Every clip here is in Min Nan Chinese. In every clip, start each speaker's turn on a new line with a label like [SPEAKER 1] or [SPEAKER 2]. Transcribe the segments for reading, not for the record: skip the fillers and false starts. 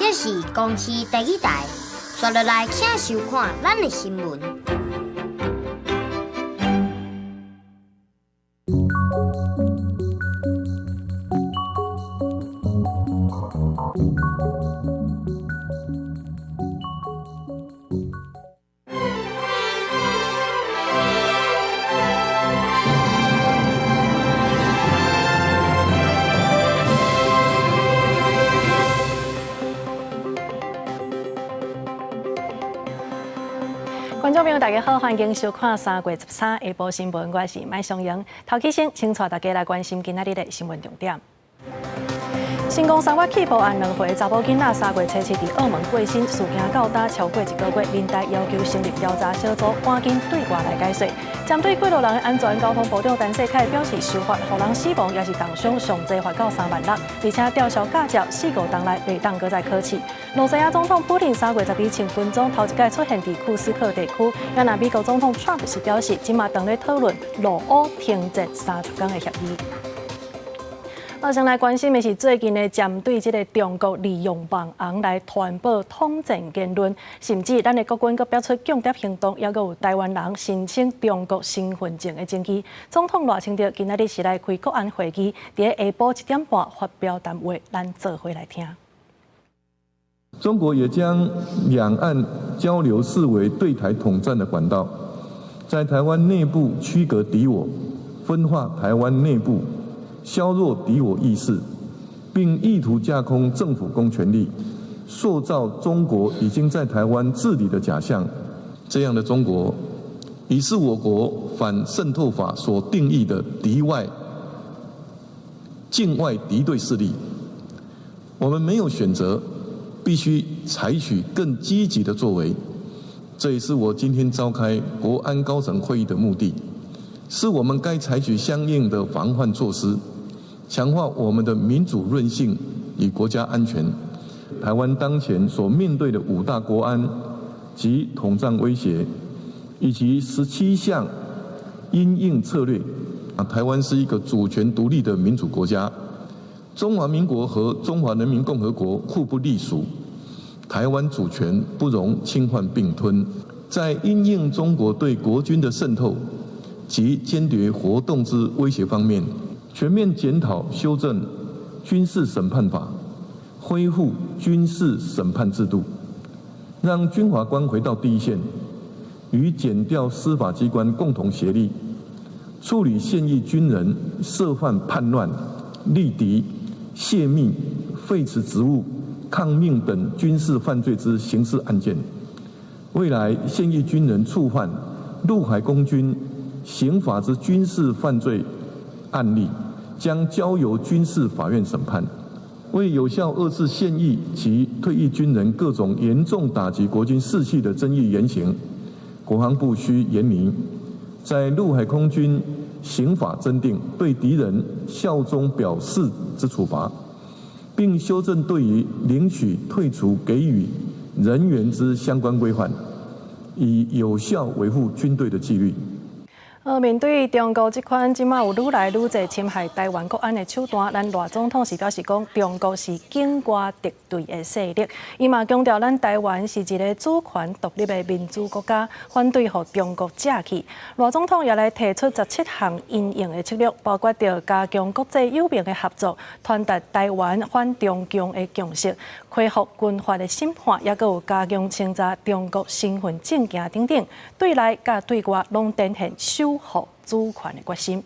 [SPEAKER 1] 這是公視第一台，紲落來請收看咱的新聞。
[SPEAKER 2] 觀眾朋友，大家好，歡迎收看3月13下晡新聞，我是麥松英。頭起先，先帶大家來關心今仔日的新聞重點。新光三越氣爆案兩歲查某囡仔3月初七佇澳門過身，事件到今超過一個月，民代要求成立調查小組，趕緊對外來解說。針對過路人的安全，交通部長陳世凱表示，受罰予人死亡抑是重傷，上濟罰到3萬6，而且吊銷駕照4、5冬內袂當閣再考試。羅西亞總統普丁3月12穿軍裝頭一擺出現佇庫斯克地區，也若美國總統川普是表示，這馬當咧討論俄烏停戰30天的協議。我先來關心的是最近的針對這个中國利用網紅來傳播統戰言論，甚至咱的國軍閣表出強烈行動，猶閣有台灣人申請中國身份證的證據。總統賴清德今仔日是來開國安會議，佇下晡1點半發表談話，咱做伙來聽。
[SPEAKER 3] 中國也將兩岸交流視為對台統戰的管道，在台灣內部區隔敵我，分化台灣內部。削弱敵我意識，並意圖架空政府公權力，塑造中國已經在台灣治理的假象。這樣的中國，已是我國反滲透法所定義的敵外、境外敵對勢力。我們沒有選擇，必須採取更積極的作為。這也是我今天召開國安高層會議的目的，是我們該採取相應的防範措施。強化我們的民主韌性與國家安全。台灣當前所面對的五大國安及統戰威脅，以及17項因應策略。啊，台灣是一個主權獨立的民主國家，中華民國和中華人民共和國互不隸屬，台灣主權不容侵犯併吞。在因應中國對國軍的滲透及間諜活動之威脅方面，全面檢討修正軍事審判法，恢復軍事審判制度，讓軍法官回到第一線，與檢調司法機關共同協力，處理現役軍人涉犯叛亂、力敵、洩密、廢除職務、抗命等軍事犯罪之刑事案件。未來現役軍人觸犯陸海空軍刑法之軍事犯罪案例，將交由軍事法院審判。為有效遏制現役及退役軍人各種嚴重打擊國軍士氣的爭議言行，國防部須嚴明在陸海空軍刑法增訂對敵人效忠表示之處罰，並修正對於領取、退出、給予人員之相關規範，以有效維護軍隊的紀律。
[SPEAKER 2] 面對中國這款這馬有愈來愈濟侵害台灣國安的手段，咱賴總統是表示講，中國是境外敵對的勢力。伊嘛強調，咱台灣是一个主權獨立的民主國家，反對予中國借去。賴總統也來提出17項因應的策略，包括著加強國際友盟的合作，傳達台灣反中共的共識，恢復軍法的審判，抑閣有加強清查中國身份證件等等，對內佮對外攏展現守護主權的決心。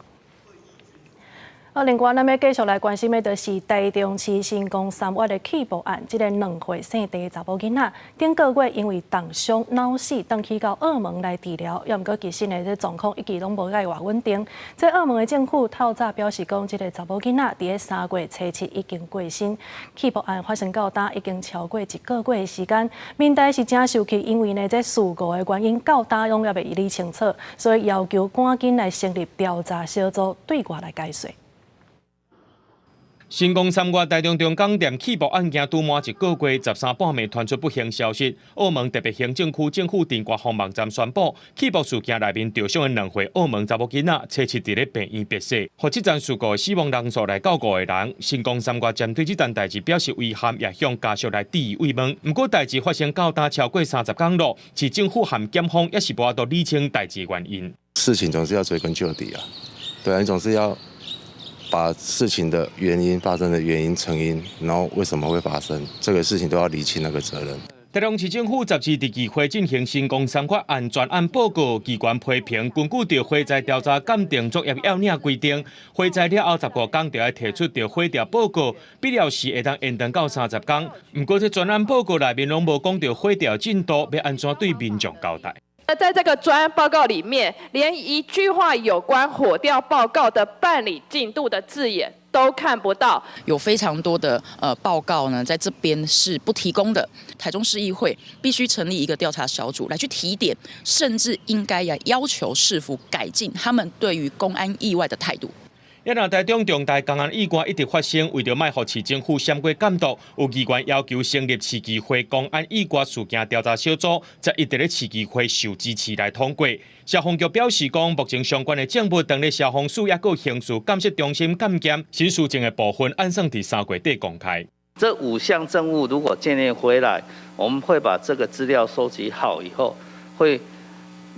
[SPEAKER 2] 另外，咱欲繼續來關心的，就是台中市新光三越的氣爆案。這个2歲姓鄭的查某囡仔，頂個月因為凍傷腦死，轉去到澳門來治療，猶毋過其實呢，這狀況一直攏無蓋偌穩定。這澳門的政府透早表示講，這个查某囡仔佇咧3月初七已經過身。氣爆案發生到今已經超過一個月的時間，民代是誠受氣，因為呢，這事故的原因到今攏猶未理清楚，所以要求趕緊來成立調查小組對外來解說。
[SPEAKER 4] 新光三越台中中港店起爆案件拄滿一個月，13半暝傳出不幸消息。澳門特別行政區政府佇官方網站宣布，起爆事件內面著傷的2歲澳門查某囡仔，初七佇咧病院縺逝，予這樁事故死亡人數來到五個人。新光三越針對這樁代誌表示遺憾，也向家屬來致以慰問。毋過代誌發生到今超過30工囉，市政府和檢方也是無法度理清代誌原因。
[SPEAKER 5] 事情總是要追根究底啊，對啊，你總是要把事情的原因、發生的原因、成因，然後為什麼會發生，這個事情都要釐清那個責任。
[SPEAKER 4] 台中市政府12佇議會進行新光三越案專案報告，機關批評根據著火災調查鑑定作業要領規定，火災了後15工就愛提出著火調報告，必要時會當延長到30工。毋過這專案報告內面攏無講著火調進度，欲按怎對民眾交代？
[SPEAKER 6] 在這個專案報告裡面，連一句話有關火調報告的辦理進度的字眼都看不到。
[SPEAKER 7] 有非常多的報告呢，在這邊是不提供的。台中市議會必須成立一個調查小組來去提點，甚至應該要要求市府改進他們對於工安意外的態度。
[SPEAKER 4] 也若台中重大工安意外一直發生，為著莫予市政府閃過監督，有議員要求成立市議會工安意外事件調查小組，才一直咧市議會受支持來通過。消防局表示講，目前相關的證物當咧消防署抑閣刑事鑑識中心鑑驗，新事證的部分按算佇3月底公開。
[SPEAKER 8] 這五項證物如果鑑驗回來，我們會把這個資料收集好以後，會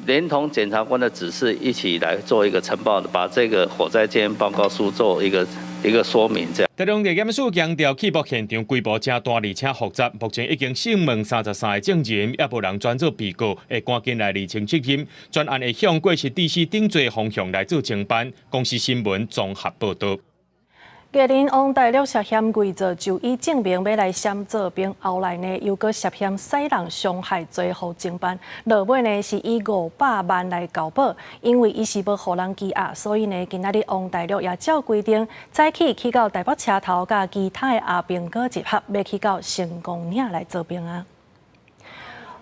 [SPEAKER 8] 連同檢察官的指示一起來做一個呈報的，把這個火災鑑驗報告書做一個一個說明。這樣。
[SPEAKER 4] 台中地檢署強調，起爆現場規模誠大，而且複雜，目前已經訊問33個證人，也無人轉做被告，會趕緊來釐清責任。專案會向過失致死等罪方向來做偵辦。公視新聞綜合報導。
[SPEAKER 2] 藝人王大陸涉嫌偽造就醫證明，欲來閃做兵，後來呢又閣涉嫌使人傷害罪予偵辦。落尾呢是以500萬來交保，因為伊是無予人羈押，所以呢今仔日王大陸也照規定早起去到台北車頭，佮其他的阿兵哥集合，欲去到成功嶺來做兵啊。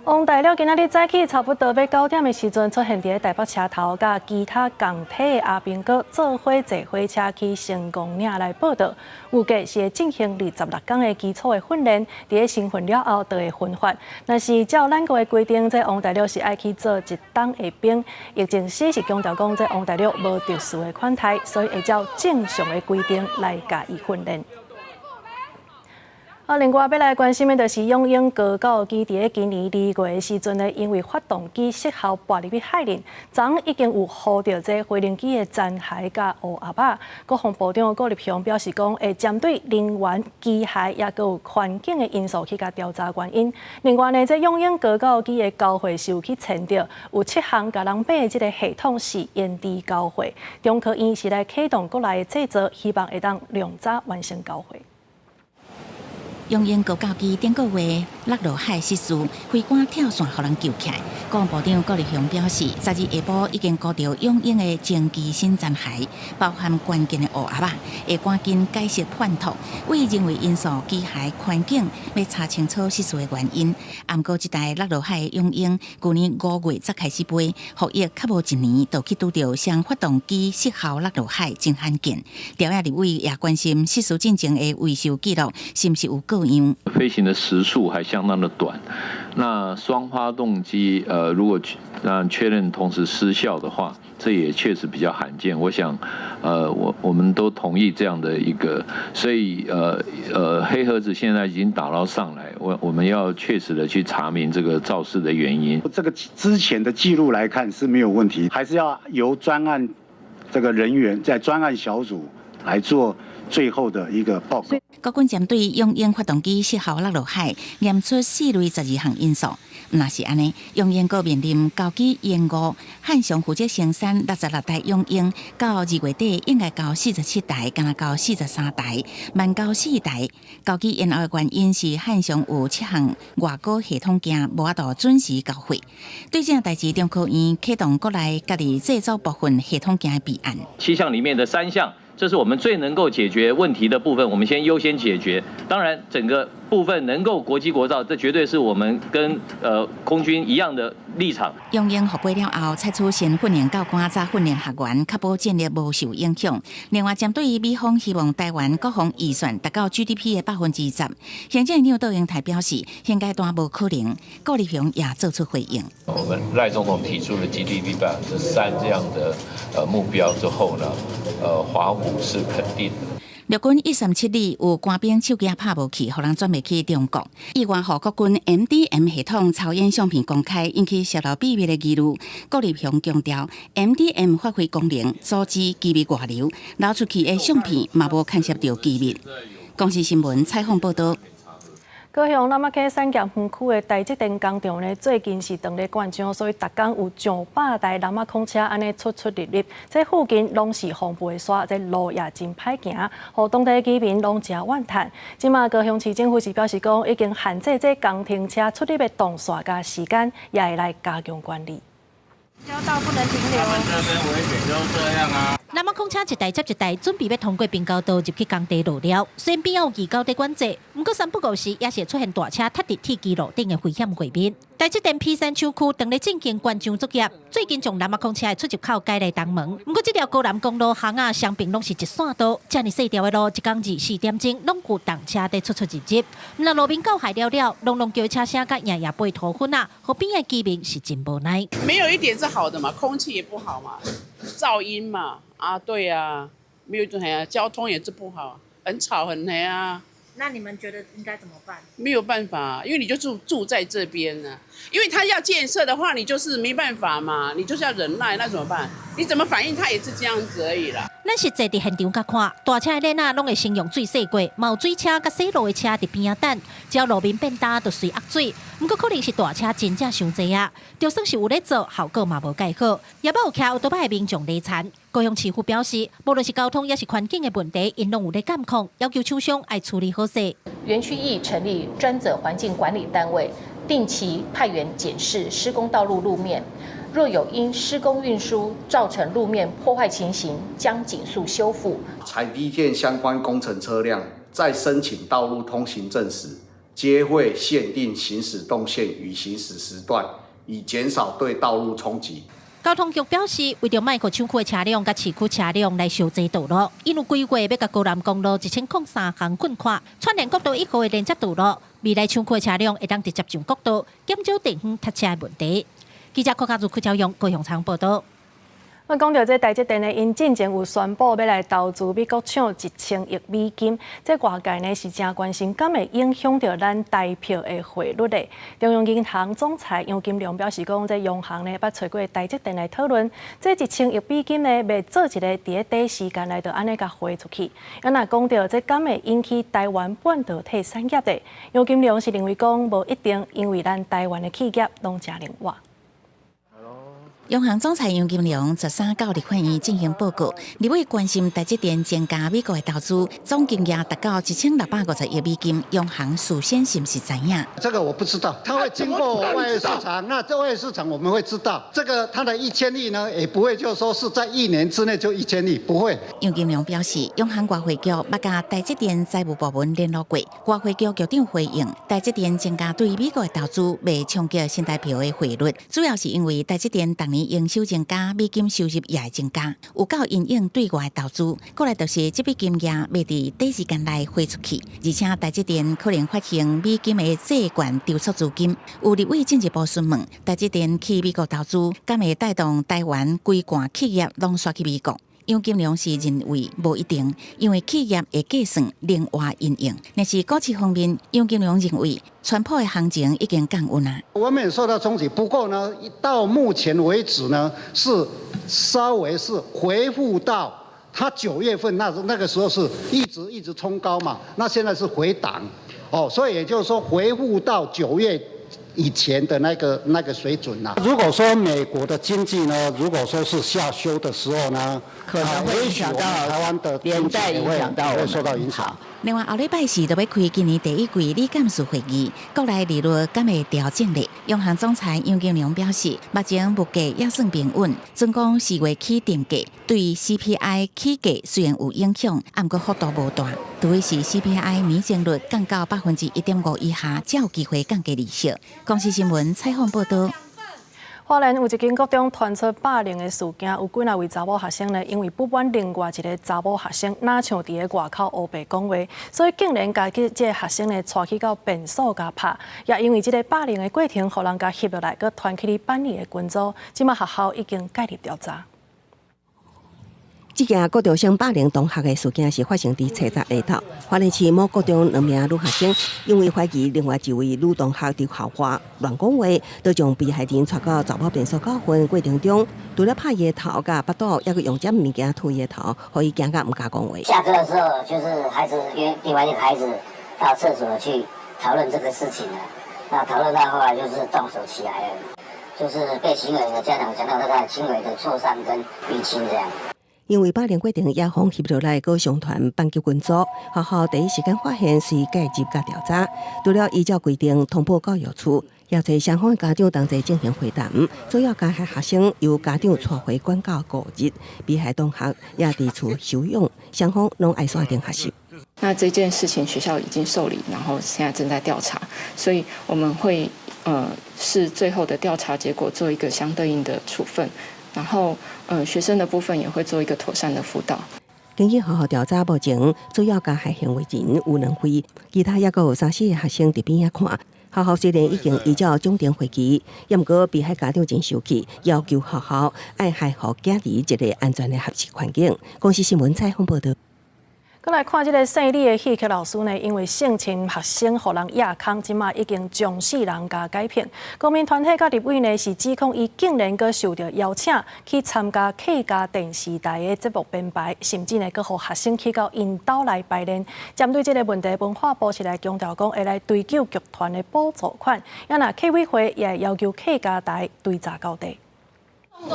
[SPEAKER 2] 王大陸今仔日早起差不多欲9點的時陣，出現佇台北車頭，佮其他仝梯的阿兵哥做伙坐火車去成功嶺來報到。預計是會進行26工的基礎的訓練，佇咧新訓了後就會分發。若是照咱國的規定，這王大陸是愛去做一冬的兵。疫情司是強調講，這王大陸無特殊的款待，所以會照正常的規定來共伊訓練。啊，另外欲來關心的就是雄鷹高教機佇咧今年2月的時陣呢，因為發動機失效跋入去海裡，昨已經有捕著這飛行機的殘骸佮烏盒仔。國防部長郭立雄表示講，會針對人員、機械抑閣有環境的因素去共調查原因。另外呢，這雄鷹高教機的交會是有去簽著，有七項共人買的這个系統是延遲交貨。中科院是來啟動國內的製造，希望會當量早完成交貨。
[SPEAKER 9] 雄鷹高教機頂個月落落海失事，飛官跳傘予人救起來。國防部長郭立雄表示，10日下晡已經捕著雄鷹的前機身殘骸，包含關鍵的烏盒仔，會趕緊解釋判讀，為人為因素、機械環境，欲查清楚失事的原因。毋過，這台落落海的雄鷹，舊年5月才開始飛，服役較無一年，就去拄著雙發動機失效落落海，真罕見。朝野立委也關心失事進前的維修記錄是毋是有過樣。
[SPEAKER 10] 飛行的時數還相當的短，那雙發動機，如果那確認同時失效的話，這也確實比較罕見。我想，我們都同意這樣的一個，所以，黑盒子現在已經打撈上來，我們要確實的去查明這個肇事的原因。
[SPEAKER 11] 這個之前的記錄來看是沒有問題，還是要由專案這個人員在專案小組來做最後的一個報告。
[SPEAKER 9] 國軍針對雄鷹發動機失效落落海，驗出四類12項因素。若是按呢，雄鷹閣面臨交機延誤，漢翔負責生產66台雄鷹，到2月底應該交47台，干焦交43台，慢交4台。交機延後的原因是漢翔有七項外購系統件無法度準時交貨。對這項代誌，中科院啟動國內家己製作部分系統件的備案。
[SPEAKER 12] 七項裡面的三項。這是我們最能夠解決問題的部分，我們先優先解決。當然，整個部分能夠國機國造，這絕對是我們跟空軍一樣的立場。
[SPEAKER 9] 雄鷹復飛了後，採取先訓練教官，再訓練學員，確保戰力無受影響。另外，針對美方希望台灣國防預算達到 GDP 的10%，行政院長杜英台表示，現階段無可能。郭立雄也做出回應。
[SPEAKER 10] 我們賴總統提出了 GDP 3%這樣的目標之後呢，華府是肯定的。
[SPEAKER 9] 陸軍137旅有官兵手機拍無去，予人轉賣去中國。意外予國軍 MDM 系統抄煙相片公開，引起洩露秘密的疑慮。郭立雄強調，MDM 發揮功能，阻止機密外流，流出去的相片嘛無牽涉著機密。公視新聞採訪報導。
[SPEAKER 2] 高雄那瑪夏產業園區的台積電工廠呢，最近是當咧灌漿，所以逐工有上百台南亞礦車按呢出出入入，這附近攏是防雷線，這路也真歹行，予當地居民攏誠怨嘆。這馬高雄市政府是表示講，已經限制這工程車出入的動線佮時間，也會來加強管理。
[SPEAKER 13] 交道不能停留。他們這邊危險就是這樣啊。
[SPEAKER 14] 南亞礦車一台接一台，準備欲通過平交道入去工地落料。雖然邊仔有預交佇管制，毋過三不五時也是會出現大車踏佇鐵支路頂的危險畫面。台積電 P3廠區當咧進行灌漿作業，最近將南亞礦車的出入口改來東門。毋過這條高南公路巷仔雙邊攏是一線道，遮爾細條的路，一工24點鐘攏有重車佇出出入入。毋但路面夠害了了，隆隆叫車聲佮夜夜飛塗粉仔，予邊仔居民是真無奈。
[SPEAKER 15] 沒有一點是好的嘛，空氣也不好嘛，噪音嘛，啊對啊，沒有就係啊，交通也是不好，很吵很黑啊。
[SPEAKER 13] 那你們覺得應該怎麼辦？
[SPEAKER 15] 沒有辦法，因為你就住在這邊呢。因為他要建設的話，你就是沒辦法嘛，你就是要忍耐，那怎麼辦？你怎麼反應，他也是這樣子而已啦。
[SPEAKER 14] 咱實際佇現場共看，大車的鏈仔攏會先用水洗過，嘛有水車佮洗路的車佇邊仔等，只要路面變焦，就隨壓水。毋過可能是大車真正傷濟啊，就算是有咧做，效果嘛無蓋好。也捌有騎歐多擺的民眾離田。高雄市府表示，無論是交通抑是環境的問題，𪜶攏有咧監控，要求廠商愛處理好勢。
[SPEAKER 16] 園區亦成立專責環境管理單位，定期派員檢視施工道路路面，若有因施工運輸造成路面破壞情形，將盡速修復。
[SPEAKER 17] 台積電相關工程車輛在申請道路通行證時，皆會限定行駛動線與行駛時段，以減少對道路衝擊。
[SPEAKER 14] 交通局表示，為著莫予廠區的車輛佮市區車輛來相擠道路，𪜶有規劃欲共高南公路1003巷貫跨，串聯國道1號的連接道路，未來廠區的車輛會當直接上國道，減少地方塞車的問題。記者郭家如、柯昭勇高雄採訪報導。
[SPEAKER 2] 我講著這台積電呢，𪜶進前有宣布欲來投資美國廠1000億美金，這外界呢是誠關心，敢會影響著咱台票的匯率咧？中央銀行總裁楊金龍表示講，這央行呢捌揣過台積電來討論，這1000億美金呢，袂做一个佇咧短時間內就按呢共匯出去。啊，若講著這敢會引起台灣半導體產業的，楊金龍是認為講無一定，因為咱台灣的企業攏誠靈活。
[SPEAKER 9] 央行總裁楊金龍13到立法院進行報告，立委關心台積電增加美國的投資，總金額達到1650億美金，央行事先是毋是知影？
[SPEAKER 18] 這個我不知道，它會經過外匯市場，那這外匯市場我們會知道，這個它的一千億呢，也不會就是說是在一年之內就一千億，不會。
[SPEAKER 9] 楊金龍表示，央行外匯局捌佮台積電財務部門聯絡過，外匯局局長回應，台積電增加對美國的投資，袂衝擊新台票的匯率，主要是因為台積電逐年營收增加，美金收入也會增加，有夠因應對外投資。過來就是這筆金額袂佇短時間內匯出去，而且台積電可能發行美金的債券籌措資金。有立委進一步詢問，台積電去美國投資，敢會帶動台灣規罐企業攏徙去美國？楊金龍是認為無一定，因為企業會計算靈活因應。若是股市方面，楊金龍認為川普的行情已經降溫啦。
[SPEAKER 18] 我們也受到衝擊，不過呢，到目前為止呢，是稍微是回復到它9月份那個時候是一直一直衝高嘛，那現在是回檔，哦，所以也就是說回復到9月以前的那個水準啦。如果說美國的經濟呢，如果說是下修的時候呢，
[SPEAKER 19] 可能會影響到
[SPEAKER 18] 台灣的
[SPEAKER 19] 連帶影響到
[SPEAKER 18] 會受到影響。
[SPEAKER 9] 另外，後禮拜四就欲開今年第一季理監事會議，國內利率敢會調整咧？央行總裁楊金龍表示，目前物價猶算平穩，準講4月起定價，對 CPI 起價雖然有影響，毋過幅度無大。除非是 CPI 年增率降到1.5%以下，才有機會降低利息。公視新聞採訪報道。
[SPEAKER 2] 花蓮有一間國中傳出霸凌的事件，有幾若位查某學生呢，因為不滿另外一個查某學生，若像佇咧外口烏白講話，所以竟然共這個學生呢，帶去到便所共拍，也因為這个霸凌的過程，予人共翕落來，閣傳去班裡的群組，這馬學校已經介入調查。
[SPEAKER 20] 這件國中生霸凌同學的事件是發生佇初十下晝，花蓮市某國中兩名女學生因為懷疑另外一位女同學佇校外亂講話，就將被害人帶到查某便所教訓過程中，除了拍伊的頭佮腹肚，猶閣用這物件推伊的頭，予伊驚甲毋敢講話。
[SPEAKER 21] 下課的時候，就是孩子約另外一個孩子到廁所去討論這個事情了。那討論到後來就是動手起來了，就是被行為人的家長講到他輕微的挫傷跟淤青這樣。
[SPEAKER 20] 因為霸凌過程也予翕落來，閣上傳班級群組，學校第一時間發現，隨介入佮調查，除了依照規定通報教育處，也揣雙方家長同齊進行會談，主要加害學生由家長帶回管教5日，被害同學也佇厝休養，雙方攏愛線頂學習。
[SPEAKER 22] 那這件事情學校已經受理，然後現在正在調查，所以我們會視最後的調查結果做一個相對應的處分。然後，學生的部分也會做一個妥善的輔導。
[SPEAKER 20] 根據學校調查，目前主要加害行為人有兩位，其他猶閣有三四个學生佇邊仔看。學校雖然已經依照總長回寄，毋過被害家長真生氣，要求學校愛予囝兒一个安全的學習環境。公視新聞採訪報道。
[SPEAKER 2] 閣來看這个姓李的戲曲老師呢，因為性侵學生，予人壓空，這馬已經將死人共解聘。公民團體佮立委呢是指控伊竟然閣受著邀請去參加客家電視台的節目編排，甚至呢閣予學生去到𪜶兜來排練。針對這个問題，文化部是來強調講，會來追究劇團的補助款。啊若客委會也會要求客家台追查到底。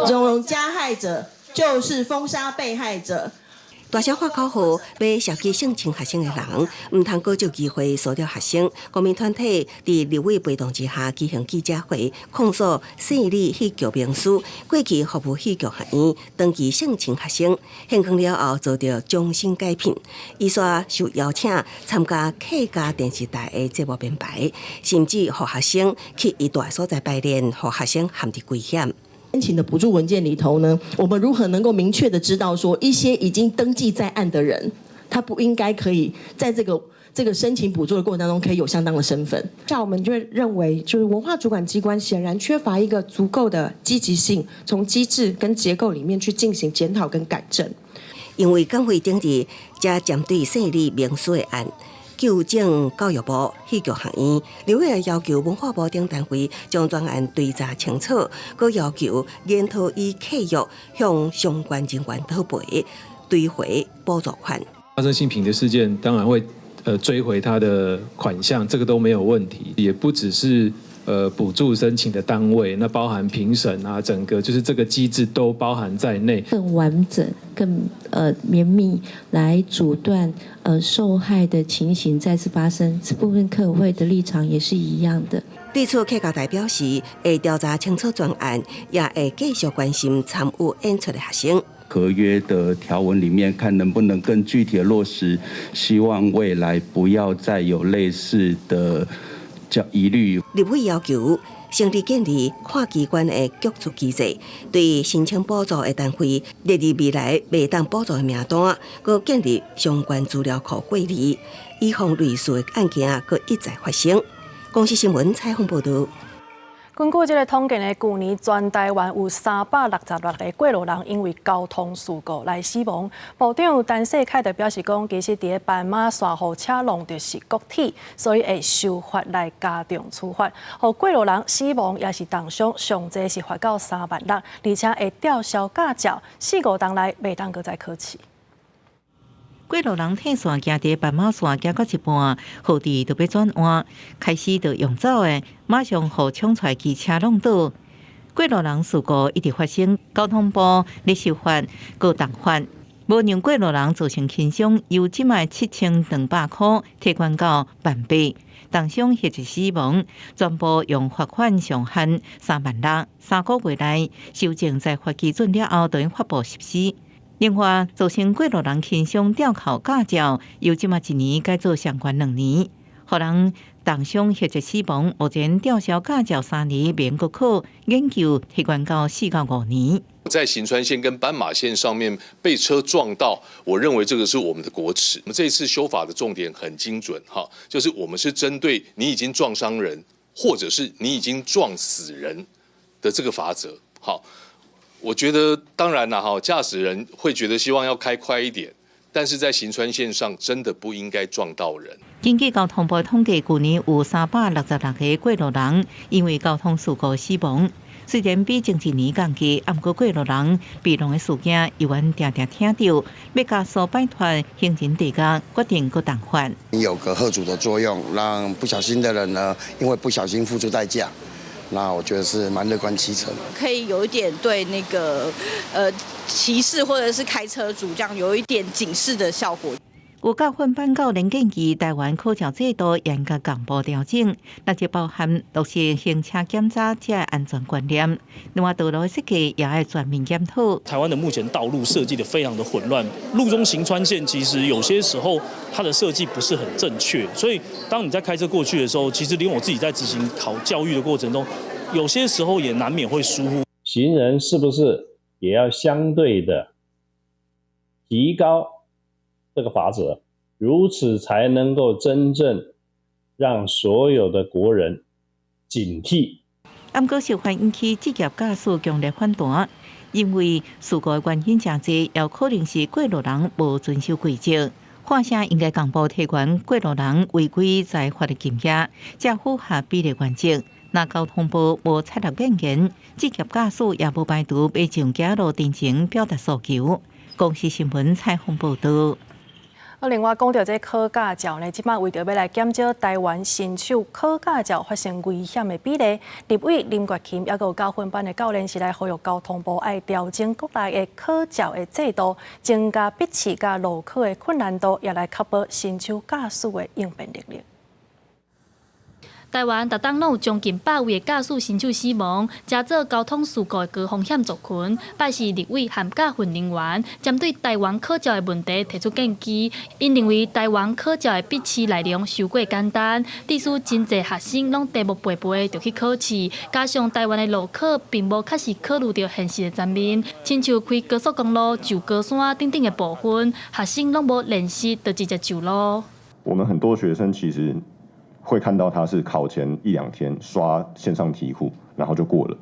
[SPEAKER 23] 縱容加害者就是封殺被害者。
[SPEAKER 20] 大聲喊口號，欲射擊性侵學生的人，毋通閣藉機會騷擾學生。公民團體佇立委陪同之下舉行記者會，控訴姓李戲劇名師過去服務戲劇學院長期性侵學生，現況了後遭著終身解聘。伊煞受邀請參加客家電視台的節目編排，甚至予學生去伊蹛的所在排練，予學生陷佇危險。
[SPEAKER 23] 申請的補助文件裡頭呢，我們如何能夠明確的知道說一些已經登記在案的人，他不應該可以在這個申請補助的過程當中可以有相當的身份？
[SPEAKER 24] 像我們就會認為，就是文化主管機關顯然缺乏一個足夠的積極性，從機制跟結構裡面去進行檢討跟改正。
[SPEAKER 20] 因為檢會頂日才針對姓李名師的案。糾正教育部戲劇學院，立委要求文化部等單位將專案追查清楚，閣要求研討以契約向相關人員討賠，追回補助款。
[SPEAKER 25] 發生性平的事件，當然會追回他的款項，這個都沒有問題。也不只是補助申請的單位，那包含評審啊，整個就是這個機制都包含在內。
[SPEAKER 26] 更完整、更綿密來阻斷受害的情形再次發生，這部分客委會的立場也是一樣的。
[SPEAKER 20] 對此，客家台表示會調查清楚全案，也會繼續關心參與演出的學生。
[SPEAKER 27] 合約的條文裡面，看能不能更具體的落實，希望未來不要再有類似的疑慮。
[SPEAKER 20] 立委要求成立建立跨機關的局處機制，對申請補助的單位列入未來袂當補助的名單，閣建立相關資料庫過濾，以防類似的案件閣一再發生。公視新聞採訪報道。
[SPEAKER 2] 根據這个統計呢，舊年全台灣有366个過路人因為交通事故來死亡。部長陳世凱就表示講，其實佇咧斑馬線予車挵著是國鐵，所以會修法來加重處罰。予過路人死亡抑是重傷，上濟是罰到3萬6，而且會吊銷駕照，四五冬內袂當閣再考試。
[SPEAKER 1] 過路人退線行佇斑馬線行到一半，號誌就欲轉彎，開始就用走的，馬上予衝出來機車挵倒。過路人事故一直發生，交通部咧修法，閣重罰，無讓過路人造成輕傷，由這擺7200箍提懸到18,000。重傷或者死亡，全部用罰款上限3萬6。3個月內修正裁罰基準了後，就會發布實施。另外，造成過路人輕傷吊考駕照，由這擺一年改做上懸2年，予人重傷或者死亡，目前吊銷駕照3年免閣考，研究提懸到4到5年。
[SPEAKER 3] 在行穿線跟斑馬線上面被車撞到，我認為這個是我們的國恥。我們這次修法的重點很精準，哈，就是我們是針對你已經撞傷人，或者是你已經撞死人的這個罰則。好，我覺得當然啦，哈，駕駛人會覺得希望要開快一點，但是在行穿線上真的不應該撞到人。
[SPEAKER 1] 根據交通部統計，舊年有366個過路人因為交通事故死亡。雖然比前一年降低，毋過過路人被撞的事件猶原定定聽著，欲加速擺脫行人地獄，決定閣重罰。
[SPEAKER 4] 有個嚇阻的作用，讓不小心的人呢，因為不小心付出代價。那我覺得是蠻樂觀其成。
[SPEAKER 5] 可以有一點對那個騎士或者是開車主這樣有一點警示的效果。
[SPEAKER 1] 有教訓班教練建議，台灣考照制度嚴格同步調整，那就包含落實行車檢查這安全觀念。另外，道路設計也愛全面檢討。
[SPEAKER 6] 台灣的目前道路設計得非常的混亂，路中行穿線其實有些時候它的設計不是很正確，所以當你在開車過去的時候，其實連我自己在執行考教育的過程中，有些時候也難免會疏忽。
[SPEAKER 7] 行人是不是也要相對的提高這個罰則，如此才能夠真正讓所有的國人警惕。
[SPEAKER 1] 毋過，受罰引起職業駕駛強烈反彈，因為事故的原因誠濟，也可能是過路人無遵守規則。看聲應該同步提懸過路人違規裁罰的金額，才符合比例原則。若交通部無採納建言，職業駕駛也無排除欲上街路陳情表達訴求。公視新聞採訪報導。
[SPEAKER 2] 另外講著這考駕照呢，這擺為著欲來減少台灣新手考駕照發生危險的比例，立委林國琴抑閣有駕訓班的教練是來呼籲交通部愛調整國內的考照的制度，增加筆試佮路考的困難度，也來確保新手駕駛的應變能力。
[SPEAKER 8] 台灣逐冬攏有將近100位的駕駛新手死亡，成做交通事故的高風險族群。拜四立委和駕訓人員針對台灣考照的問題提出建議，𪜶認為台灣考照的筆試內容傷過簡單，致使真濟學生攏題目背背就去考試。加上台灣的路考並無確實考慮著現實的層面，親像開高速公路上高山等等的部分，學生攏無練習就直接上路。
[SPEAKER 28] 我們很多學生其實會看到他是考前一兩天刷線上題庫，然後就過了。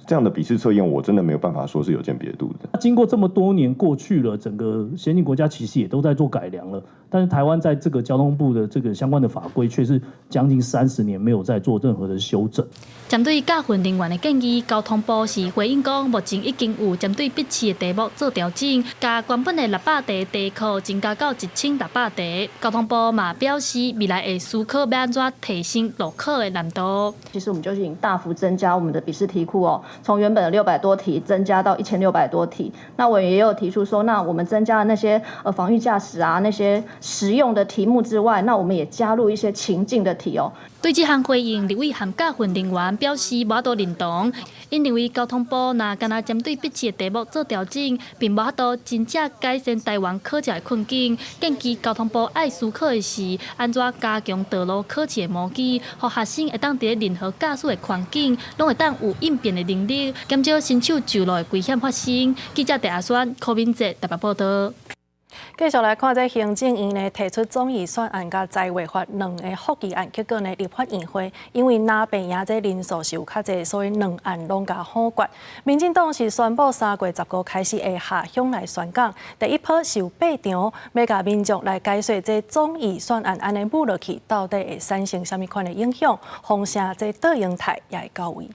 [SPEAKER 28] 這樣的筆試測驗，我真的沒有辦法說是有鑑別度的。
[SPEAKER 29] 經過這麼多年過去了，整個先進國家其實也都在做改良了，但是台灣在這個交通部的這個相關的法規，卻是將近30年沒有在做任何的修正。
[SPEAKER 8] 針對駕訓人員的建議，交通部是回應講，目前已經有針對筆試的題目做調整，共原本的600題題庫增加到1600題。交通部嘛表示，未來會思考欲按怎提升路考的難度。
[SPEAKER 30] 其實我們就是已經大幅增加我們的筆試題庫哦，從原本的600多題增加到1600多題。那我也有提出說，那我們增加的那些防禦駕駛啊那些實用的題目之外，那我們也加入一些情境的題哦。
[SPEAKER 8] 對這項回應，立委和駕訓人員表示無法度認同。𪜶認為交通部若干焦針對筆試的題目做調整，並無法度真正改善台灣考照的困境。建議交通部愛思考的是，按怎加強道路考試的模擬，予學生會當佇任何駕駛的環境，攏會當有應變的能力，減少新手上路的危險發生。記者鄭阿宣、柯敏哲台北報導。
[SPEAKER 2] 繼續來看，這行政院呢提出總預算案佮財劃法兩个覆議案，結果呢立法院會因為藍白贏這人數是有較濟，所以兩案攏共否決。民進黨是宣布3月15開始會下鄉來宣講，第一波是有八場，欲共民眾來解說這總預算案按呢舞落去，到底會產生啥物款的影響？風聲這倒影態也會到位。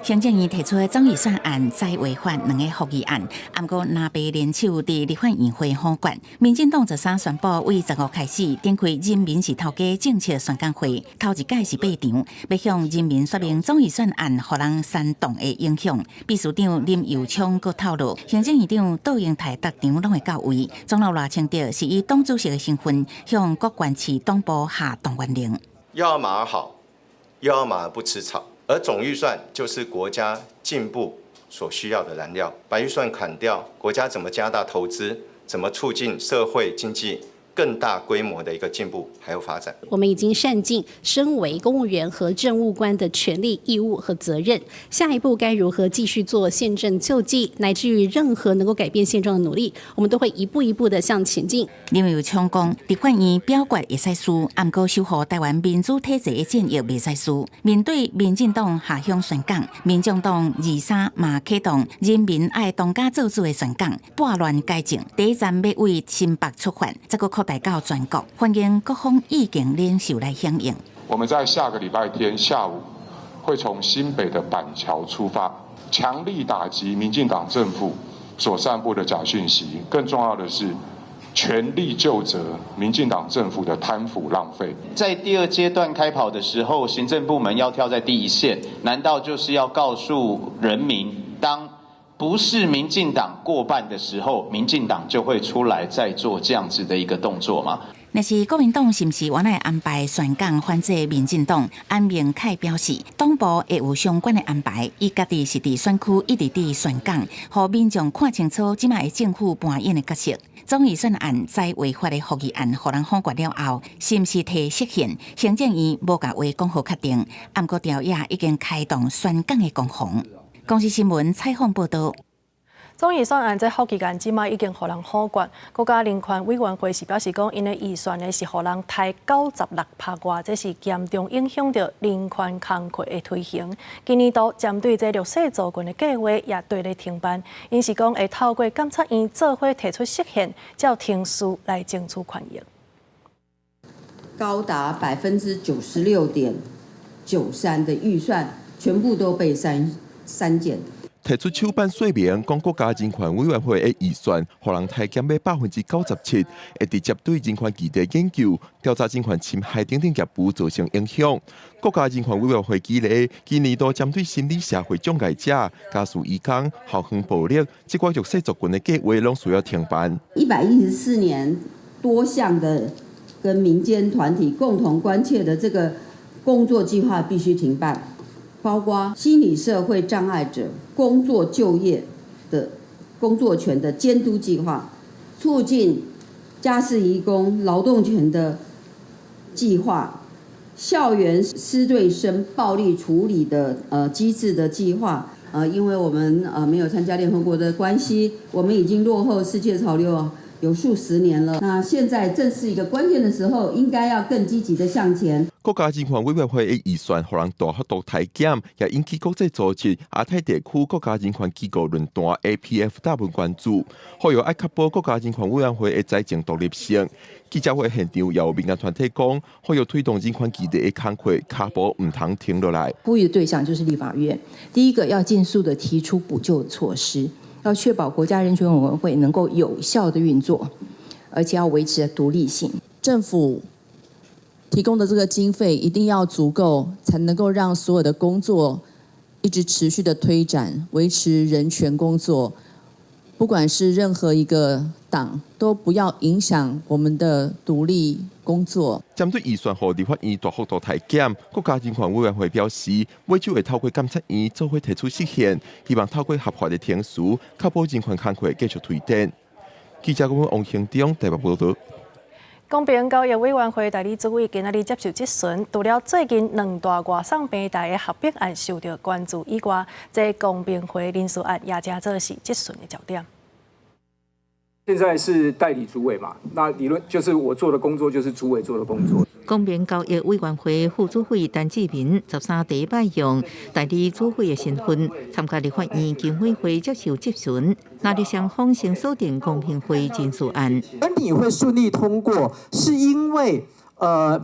[SPEAKER 9] 行政院提出總預算案、債違法兩个覆議案，毋過藍白聯手佇立法院會否決。民進黨13宣布，為15開始展開人民是頭家政策宣講會，頭一擺是八場，欲向人民說明總預算案予人煽動的影響。秘書長林右昌閣透露，行政院長杜英台逐場攏會到位。總統賴清德是以黨主席的身份向各縣市黨部下動員令。
[SPEAKER 10] 要馬兒好，又要馬兒不吃草。而總預算就是國家進步所需要的燃料，把預算砍掉，國家怎麼加大投資？怎麼促進社會經濟更大規模的一個進步還有發展？
[SPEAKER 11] 我們已經善盡身為公務員和政務官的權利、義務和責任，下一步該如何繼續做憲政救濟，乃至於任何能夠改變現狀的努力，我們都會一步一步的向前進。
[SPEAKER 9] 林右昌講，立法院表決會使輸，毋過守護臺灣民主體制的戰役袂使輸。面對民進黨下鄉宣講，民眾黨23嘛啟動人民愛當家做主的宣講，撥亂改正，第一站欲為新北出發，再閣擴大到全國，歡迎各方意見領袖來響應。
[SPEAKER 12] 我們在下個禮拜天下午會從新北的板橋出發，強力打擊民進黨政府所散布的假訊息。更重要的是，全力究責民進黨政府的貪腐浪費。
[SPEAKER 13] 在第二階段開跑的時候，行政部門要跳在第一線，難道就是要告訴人民，當不是民進黨過半的時候，民進黨就會出來再做這樣子的一個動作嗎？
[SPEAKER 9] 若是國民黨是毋是原來安排宣講反制民進黨？安明凱表示，黨部會有相關的安排，伊家己是佇選區一直佇宣講，予民眾看清楚這擺的政府扮演的角色。總預算案債違法的覆議案，予人否決了後，是毋是提釋憲？行政院無共話講予確定，毋過朝野已經開動宣講的攻防。公視新聞採訪報導。
[SPEAKER 2] 總預算案這覆議案這擺已經予人否決。國家人權委員會是表示講，𪜶的預算呢是予人刣96%外，這是嚴重影響著人權工課的推行。今年度針對這弱勢族群的計劃也綴咧停辦，𪜶是講會透過監察院做伙提出釋憲，照程序來爭取權益。
[SPEAKER 14] 高達96.93%的預算全部都被刪減。
[SPEAKER 15] 提出手板說明，講國家人權委員會的預算，予人刣減欲97%，會直接對人權議題研究、調查人權侵害等等業務造成影響。國家人權委員會舉例，今年度針對心理社會障礙者、家事移工、校園暴力，這寡弱勢族群的計劃，攏需要停辦。
[SPEAKER 14] 114年多項的跟民間團體共同關切的這個工作計劃必須停辦。包括心理社會障礙者工作就業的工作權的監督計劃，促進家事移工勞動權的計劃，校園師對生暴力處理的機制的計劃。因為我們沒有參加聯合國的關係，我們已經落後世界潮流有數十年了。那現在正是一個關鍵的時候，應該要更積極的向前。
[SPEAKER 15] 國家人權委員會的預算予人大幅度刣減，也引起國際組織亞太地區國家人權機構論壇 APFW 關注，呼籲愛確保國家人權委員會的財政獨立性。記者會現場也有民間團體講，呼籲推動人權議題的工課，跤步毋通停落來。
[SPEAKER 16] 呼籲的對象就是立法院，第一個要盡速的提出補救措施，要確保國家人權委員會能夠有效的運作，而且要維持獨立性。
[SPEAKER 17] 政府提供的這個經費一定要足夠，才能夠讓所有的工作一直持續的推展，維持人權工作。不管是任何一個黨，都不要影響我們的獨立工作。
[SPEAKER 15] 針對預算予立法院大幅度刣減，國家人權委員會表示，尾就會透過監察院做伙提出釋憲，希望透過合法的程序，確保人權工課繼續推展。記者王興中台北報導。
[SPEAKER 2] 公平交易委員會代理主委今仔日接受質詢，除了最近兩大外送平台的合併案受到關注以外，這公平會人事案也成做是質詢的焦點。
[SPEAKER 18] 現在是代理主委嘛？那理論就是我做的工作就是主委做的工作。
[SPEAKER 1] 公平交易委員會副主委陳志明13第一擺用代理主委的身份參加立法院經委會接受質詢，那日雙方先鎖定公平會人事案。
[SPEAKER 19] 而你會順利通過，是因為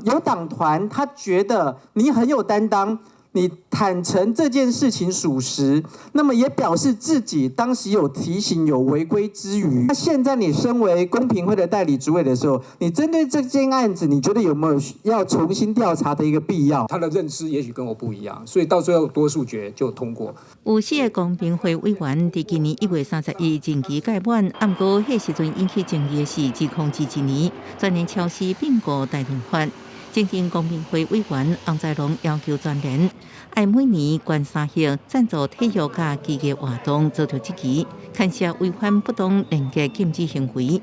[SPEAKER 19] 有黨團他覺得你很有擔當。你你坦承這件事情屬實，那麼也表示自己當時有提醒有違規之虞。那現在你身為公平會的代理主委的時候，你針對這件案子，你覺得有沒有要重新調查的一個必要？
[SPEAKER 18] 他的認知也許跟我不一樣，所以到最後多數決就通過。
[SPEAKER 1] 有4個公平會委員佇今年1月31日任期屆滿，毋過彼時陣引起爭議的是2021年全聯超市併購大潤發。前任公平會委員洪在龍要求全聯愛每年捐3億贊助體育佮技藝活動，遭著質疑，牽涉違反不當連結禁止行為。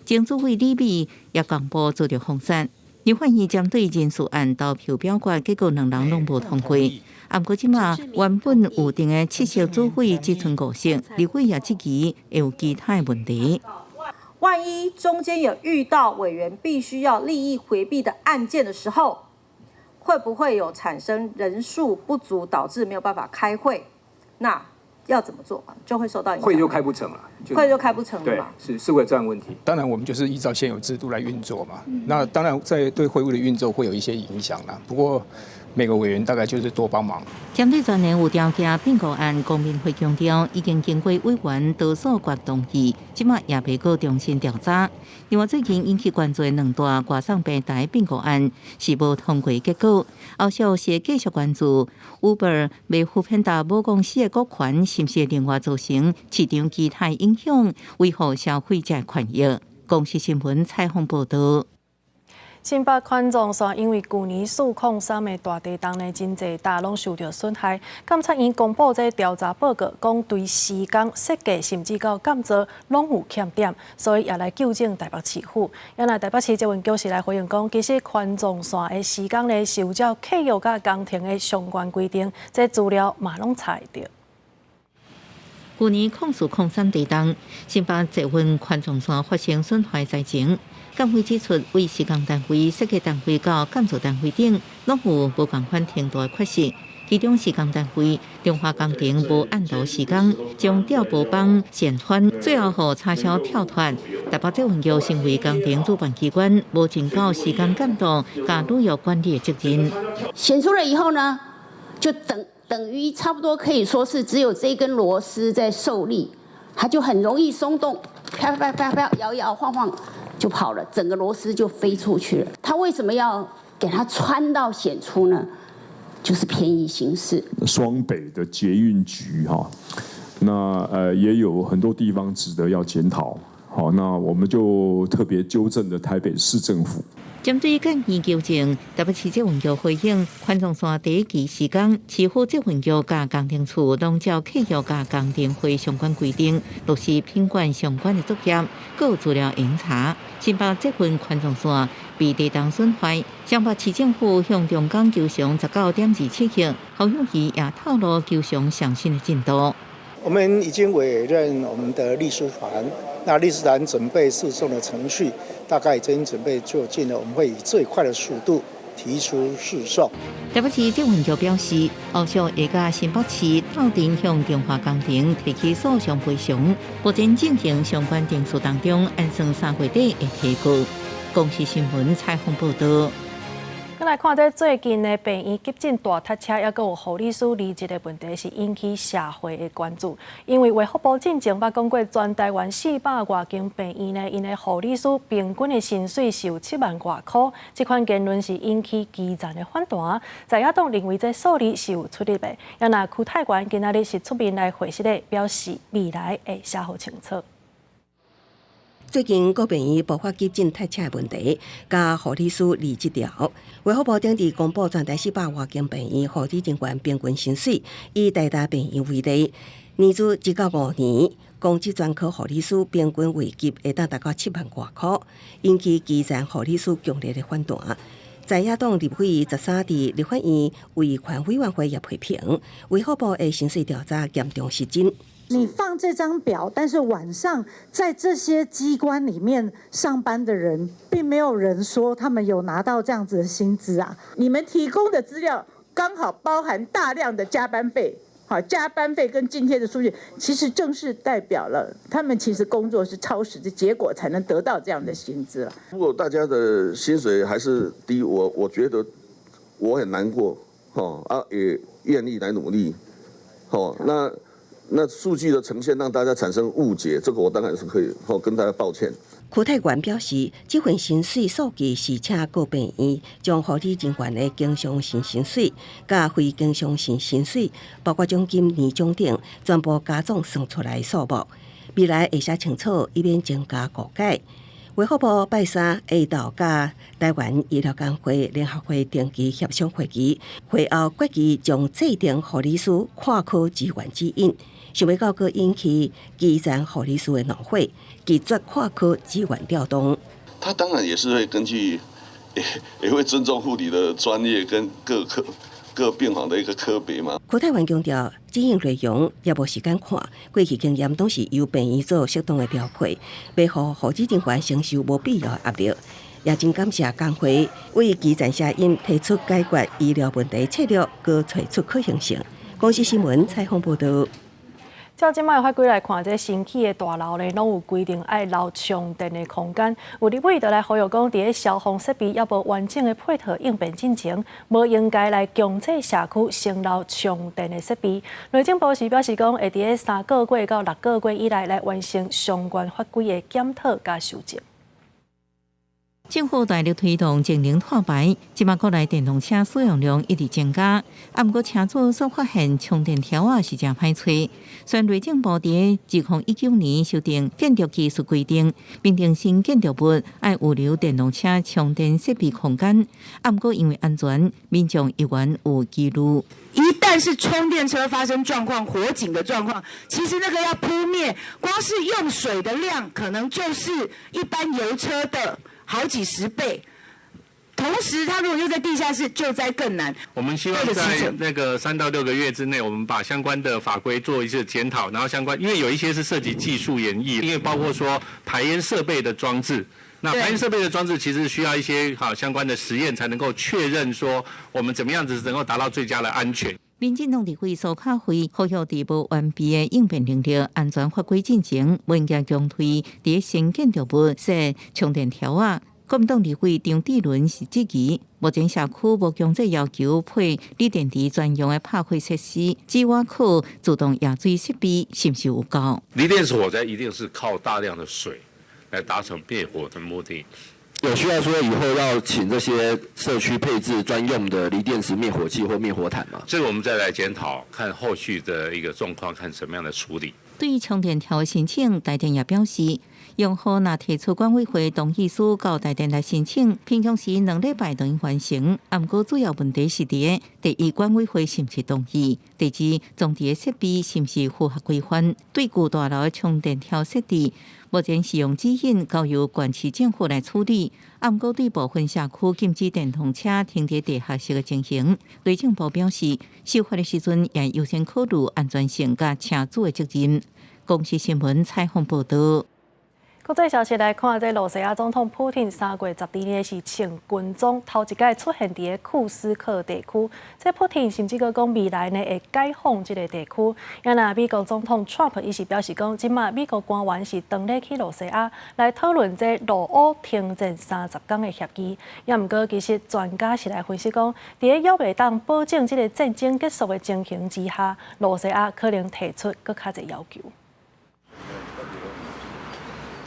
[SPEAKER 1] 前主委李美也公布遭著封殺。立法院針對人事案投票表決，結果兩人攏無通過。毋過這馬原本預定的7席主委只賰5席，立委也質疑會有其他的問題。
[SPEAKER 3] 萬一中間有遇到委員必須要利益迴避的案件的時候，會不會有產生人數不足導致沒有辦法開會？那要怎麼做？就會受到影響。
[SPEAKER 18] 會就開不成了，
[SPEAKER 3] 會就開不成了嘛。
[SPEAKER 18] 對，是會有這樣問題。
[SPEAKER 4] 當然，我們就是依照現有制度來運作嘛。那當然，在對會務的運作會有一些影響啦。不過每個委員大概就是多幫忙。
[SPEAKER 1] 針對全聯有條件併購案，公平會強調已經經過委員多數決同意，這馬也未閣重新調查。另外，最近引起關注的兩大外送平台併購案是無通過結果，後續是繼續關注 Uber 賣 foodpanda 母公司的股權是毋是另外造成市場其他影響，維護消費者權益。公視新聞採訪報導。
[SPEAKER 2] 新北環狀線因為舊年403的大地動呢，真濟搭攏受著損害。監察院公布這調查報告，講對施工設計甚至到建造攏有欠點，所以也來糾正台北市府。原來台北市捷運局是來回應講，其實環狀線的施工呢是有照契約佮工程的相關規定，這資料嘛攏查會著。
[SPEAKER 1] 舊年0403地動，新北捷運環狀線發生損壞災情。監會指出，為施工單位、設計單位到建造單位等，攏有無仝款程度的缺失。其中施工單位中華工程無按圖施工，將吊薄板線穿，最後予插銷跳脫。台北捷運局身為工程主辦機關，無盡到施工監督佮履約管理的責任。
[SPEAKER 20] 顯出了以後呢，就等於差不多可以說是只有這根螺絲在受力，它就很容易鬆動，啪啪啪啪搖搖晃晃就跑了，整個螺絲就飛出去了。他為什麼要給它穿到顯出呢？就是便宜行事。
[SPEAKER 12] 雙北的捷運局哈，那也有很多地方值得要檢討。好，那我們就特別糾正了台北市政府。
[SPEAKER 1] 針對建議糾正，台北市捷運局回應，環狀線第一期施工，市府捷運局佮工程處攏照契約佮工程費相關規定，落實品管相關的作業，閣有資料會查。新北捷運環狀線被地動損壞，雙北市政府向中鋼求償19.27億，侯友宜也透露求償上新的進度。
[SPEAKER 21] 我們已經委任我們的律師團，那律師團準備訴訟的程序，大概已經準備就緒了。我們會以最快的速度提出訴訟。
[SPEAKER 1] 台北市捷運局表示，後續會佮新北市鬥陣向中華工程提起訴訟賠償，目前進行相關程序當中，按算3月底會提告。公視新聞採訪報導。
[SPEAKER 2] 來看這最近的病院急診大塞車，抑閣有護理師離職的問題，是引起社會的關注。因為衛福部進前捌講過，全台灣400外間病院呢，𪜶的護理師平均的薪水是有7萬外箍。這款言論是引起基層的反彈。在野黨認為這數字是有出入的。啊若區泰源今仔日是出面來回釋的，表示未來會寫予清楚。
[SPEAKER 22] 最近各病院爆發急診塞車的問題，佮護理師離職潮。衛福部頂日公布全台400外間病院護理人員平均薪水，以台大病院為例，年資1到5年，公職專科護理師平均位級會當達到7萬外箍，引起基層護理師強烈的反彈。在野黨立委13佇立法院衛權委員會也批評，衛福部的薪水調查嚴重失真。
[SPEAKER 23] 你放這張表，但是晚上在這些機關裡面上班的人，並沒有人說他們有拿到這樣子的薪資啊。
[SPEAKER 24] 你們提供的資料剛好包含大量的加班費，好，加班費跟津貼的數據，其實正是代表了他們其實工作是超時的結果，才能得到這樣的薪資了。
[SPEAKER 25] 如果大家的薪水還是低，我覺得我很難過，也
[SPEAKER 5] 願意來努力。好，那數據的呈現讓大家產生誤解，這個我當然是可以好跟大家抱歉。
[SPEAKER 22] 邱泰源表示，這份薪水數據是請各病院將護理人員的經常性薪水、佮非經常性薪水，包括獎金、年終等，全部加總算出來數目。未來會寫清楚，以免增加誤解。衛福部拜三下晝佮台灣醫療工會聯合會定期協商會議，會後決議將制定護理師跨科支援指引，想欲到閣引起基層護理師的怒火，拒絕跨科支援調動。
[SPEAKER 6] 他當然也是會根據，也會尊重護理的專業跟各科各病房的一個科別嘛。
[SPEAKER 22] 柯泰元強調，指引內容也無時間看，過去經驗攏是由病院做適當的調配，袂予護理人員承受無必要的壓力。也真感謝工會為基層聲音提出解決醫療問題策略，閣提出可行性。公視新聞採訪報導。
[SPEAKER 2] 照這擺法規來看，這新起的大樓咧，攏有規定愛留充電的空間。有立委就來呼籲講，佇咧消防設備猶無完整的配套應變進前，無應該來強制社區先留充電的設備。內政部是表示講，會佇咧3個月到6個月以內來完成相關法規的檢討佮修正。
[SPEAKER 1] 政府大力推動節能碳排，這馬國內電動車使用量一直增加，啊，毋過車主所發現充電條仔是誠歹揣。雖然內政部佇2019年修訂建築技術規定，明定新建築物愛預留電動車充電設備空間，啊，毋過因為安全，民眾猶原有疑慮。
[SPEAKER 7] 一旦是充電車發生狀況、火警的狀況，其實那個要撲滅，光是用水的量，可能就是一般油車的好幾十倍，同時，他如果又在地下室，救災更難。
[SPEAKER 8] 我們希望在那個3到6個月之內，我們把相關的法規做一次檢討，然後相關，因為有一些是涉及技術研議，因為包括說排煙設備的裝置，那排煙設備的裝置其實需要一些好相關的實驗，才能夠確認說我們怎麼樣子能夠達到最佳的安全。
[SPEAKER 1] 民進黨立委蘇巧慧呼籲佇無完備的應變能力、安全法規進前，無應該強推佇新建築物設充電條仔。國民黨立委張智倫是質疑，目前社區無強制要求配鋰電池專用的拍火設施，只倚靠自動壓水設備，是毋是有夠？
[SPEAKER 25] 鋰電池火災一定是靠大量的水來達成滅火的目的。
[SPEAKER 26] 有需要說以後要請這些社區配置專用的鋰電池滅火器或滅火毯嗎？
[SPEAKER 25] 這個我們再來檢討，看後續的一個狀況，看怎麼樣的處理。
[SPEAKER 1] 對於充電條的申請，台電也表示，用戶若提出管委會同意書到台電來申請，平常時2禮拜就會完成。啊，毋過主要問題是佇第一，管委會是毋是同意；第二，裝置的設備是毋是符合規範。對舊大樓的充電條設置，目前使用指引交由縣市政府來處理。啊，毋過對部分社區禁止電動車停佇地下室的情形，內政部表示，修法的時陣也優先考慮安全性佮車主的責任。公視新聞採訪報導。
[SPEAKER 2] 國際消息來看，這羅西亞總統普廷3月12日是穿軍裝頭一擺出現佇個庫斯克地區。這普廷甚至閣講未來呢會解放這個地區。啊若美國總統川普伊是表示講，這馬美國官員是當咧去羅西亞來討論這俄烏停戰30工的協議。也毋過，其實專家是來分析講，佇咧猶袂當保證這個戰爭結束的情形之下，羅西亞可能提出閣較濟要求。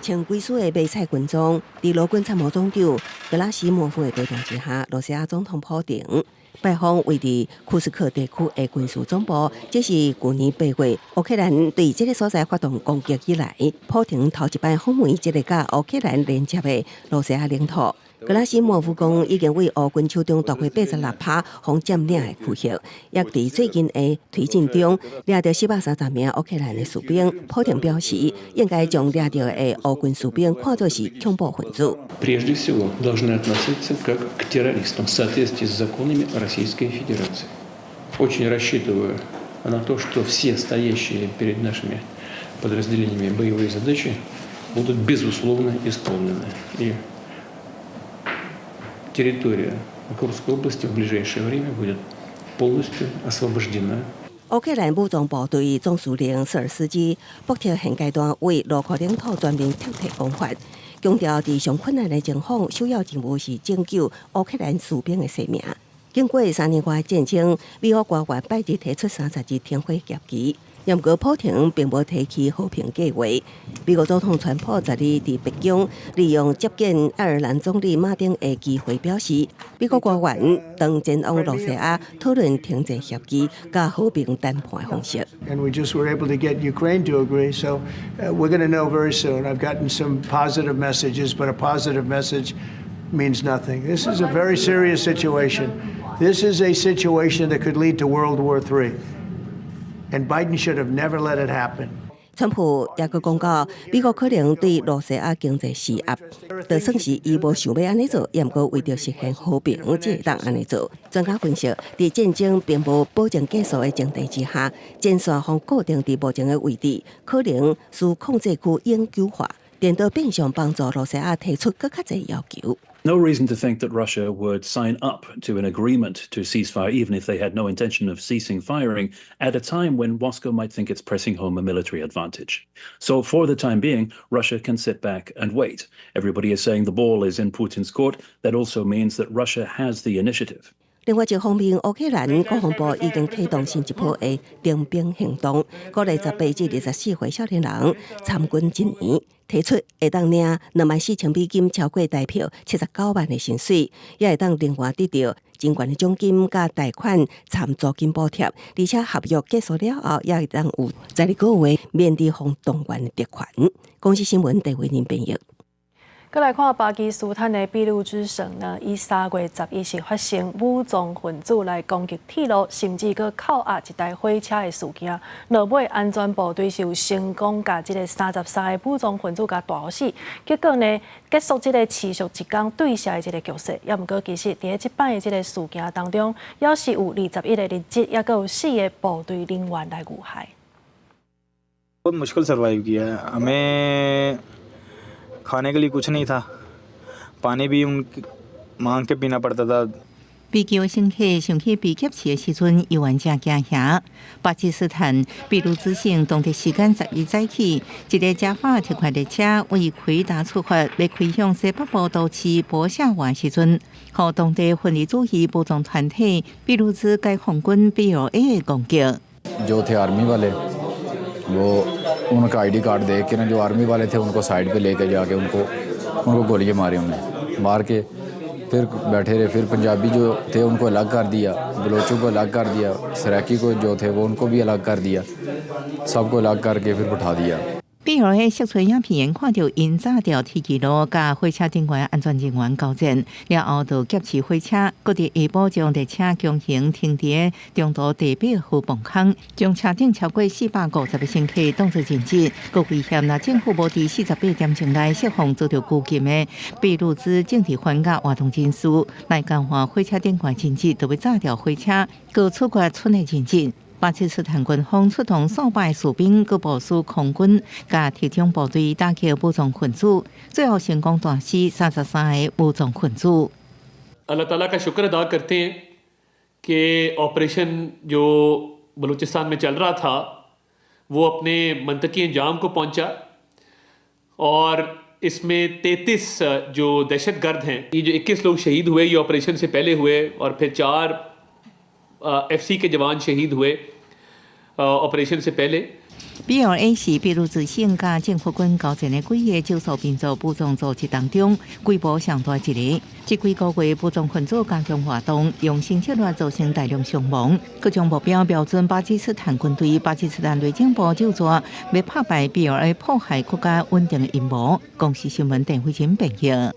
[SPEAKER 22] 穿歸屬的迷彩軍裝，佇陸軍參謀總長格拉西莫夫的陪同之下，羅西亞總統普廷拜訪位佇庫斯克地區的軍事總部。這是舊年8月烏克蘭對這个所在發動攻擊以來，普廷頭一擺訪問這个佮烏克蘭連接的羅西亞領土。格拉西莫夫講，已經對烏軍手中奪回86趴予佔領的區域，也佇最近的推進中掠著430名烏克蘭的士兵。普廷表示，應該將掠著的烏軍士兵看作是恐怖分子。
[SPEAKER 27] Прежде всего, должны относиться как к террористам в соответствии с законами Российской Федерации. Очень рассчитываю на то, что все стоящие перед нашими подразделениями боевые задачи будут безусловно исполнены. И территория Курской области в ближайшее время будет полностью освобождена.
[SPEAKER 22] 烏克蘭武裝部隊總司令舍爾斯基駁斥現階段對烏克領土全面撤退講法，強調佇上困難的情況，首要任務是拯救烏克蘭士兵的性命。經過3年外戰爭，美國官員拜日提出30日停火協議。毋過普廷並無提起和平計劃。美國總統川普十日佇白宮利用接見愛爾蘭總理馬丁的機會表示，美國官員當前往露西亞討論停戰協議佮和平談判的方式。
[SPEAKER 9] And we just were able to get Ukraine to agree. So we're going to know very soon. I've gotten some positive messages, but a positive message means nothing. This is a very serious situation. This is a situation that could lead to World War III. And Biden should have never let it happen.
[SPEAKER 22] 川普也閣講到，美國可能對露西亞經濟施壓，就算是伊無想欲按呢做，也毋過為著實現和平，才會當按呢做。專家分析，佇戰爭並無保證結束的前提之下，戰線予固定佇目前的位置，可能使控制區永久化，顛倒變相幫助露西亞提出閣較濟要求。
[SPEAKER 10] No reason to think that Russia would sign up to an agreement to cease fire, even if they had no intention of ceasing firing, at a time when Moscow might think it's pressing home a military advantage. So, for the time being, Russia can sit back and wait. Everybody is saying the ball is in Putin's court. That also means that Russia has the initiative.
[SPEAKER 22] 另外一方面，烏克蘭國防部已經啟動新一波的徵兵行動，鼓勵18至24歲少年人參軍一年，提出會當領24,000美金，超過台票79萬的薪水，也會當另外得著真懸的獎金佮貸款摻租金補貼，而且合約結束了後，也會當有12個月免予動員的特權。公視新聞鄭偉玲編譯。
[SPEAKER 2] 閣來看巴基斯坦的俾路支省呢，伊3月11日發生武裝分子來攻擊鐵路，甚至閣扣押一台火車的事件。落尾安全部隊是有成功共這个33個武裝分子共彈死。結果呢，結束這个持續一工對峙的這个局勢。也毋過其實佇這擺的這个事件當中，猶是有21個人質，猶閣有四个部隊人員來遇害。
[SPEAKER 11] बहुत मुश्किल survive किया है। हमें खाने के लिए कुछ नहीं था, पानी भी उन मांग के पीना पड़ता था。
[SPEAKER 1] 飛機乘客上去被劫持的時陣，猶原誠驚嚇。巴基斯坦俾路支省當地時間十一早起，一个加法特快列車為奎達出發，欲開向西北部都市波夏瓦時陣，予當地分離主義武裝團體俾路支解放軍 BLA 的攻擊。
[SPEAKER 13] जो थे आर्मी वाले, वो उनका आईडी कार्ड देख के ना, जो आर्मी वाले थे, उनको साइड पे लेके जाके उनको उनको गोलियां मारी उन्होंने। मार के फिर बैठे रहे। फिर पंजाबी जो थे, उनको अलग कर दिया, बलोचों को अलग कर दिया, सराकी को जो थे, वो उनको भी अलग कर दिया। सबको अलग करके फिर बैठा दिया。
[SPEAKER 1] BLA 釋出影片，看著𪜶炸掉鐵枝路，佮火車頂懸安全人員交戰，了後就劫持火車，閣佇下晡將列車強行停佇中途地八號磅空，將車頂超過450個乘客當作人質，閣威脅若政府無佇48點鐘內釋放遭著拘禁的俾路支政治還押活動人士，來交還火車頂懸人質，就欲炸掉火車，閣處決賰的人質。巴基斯坦軍方出動數百士兵，閣部署空軍、佮特種部隊打擊武裝分子，最後成功彈死33個武裝分子。
[SPEAKER 27] अल्लाह ताला का शुक्र अदा करते हैं कि ऑपरेशन जो बलूचिस्तान में चल रहा था, वो अपने मनतकी अंजाम को पहुंचा और इसमें 33 जो दहशत गर्द हैं, ये जो 21 लोग शहीद हुए, ये ऑपरेशन से पहले हुए और फिर चार एफसी के जवान शहीद हुए ऑपरेशन से पहले。
[SPEAKER 1] BLA 是俾路支省佮政府軍交戰的幾个少數民族武裝組織當中，規模上大一个。這幾個月武裝分子加強活動，用新策略造成大量傷亡。閣將目標瞄準巴基斯坦軍隊。巴基斯坦內政部就說，欲拍敗 BLA 破壞國家穩定的陰謀。公視新聞鄧慧琴編譯。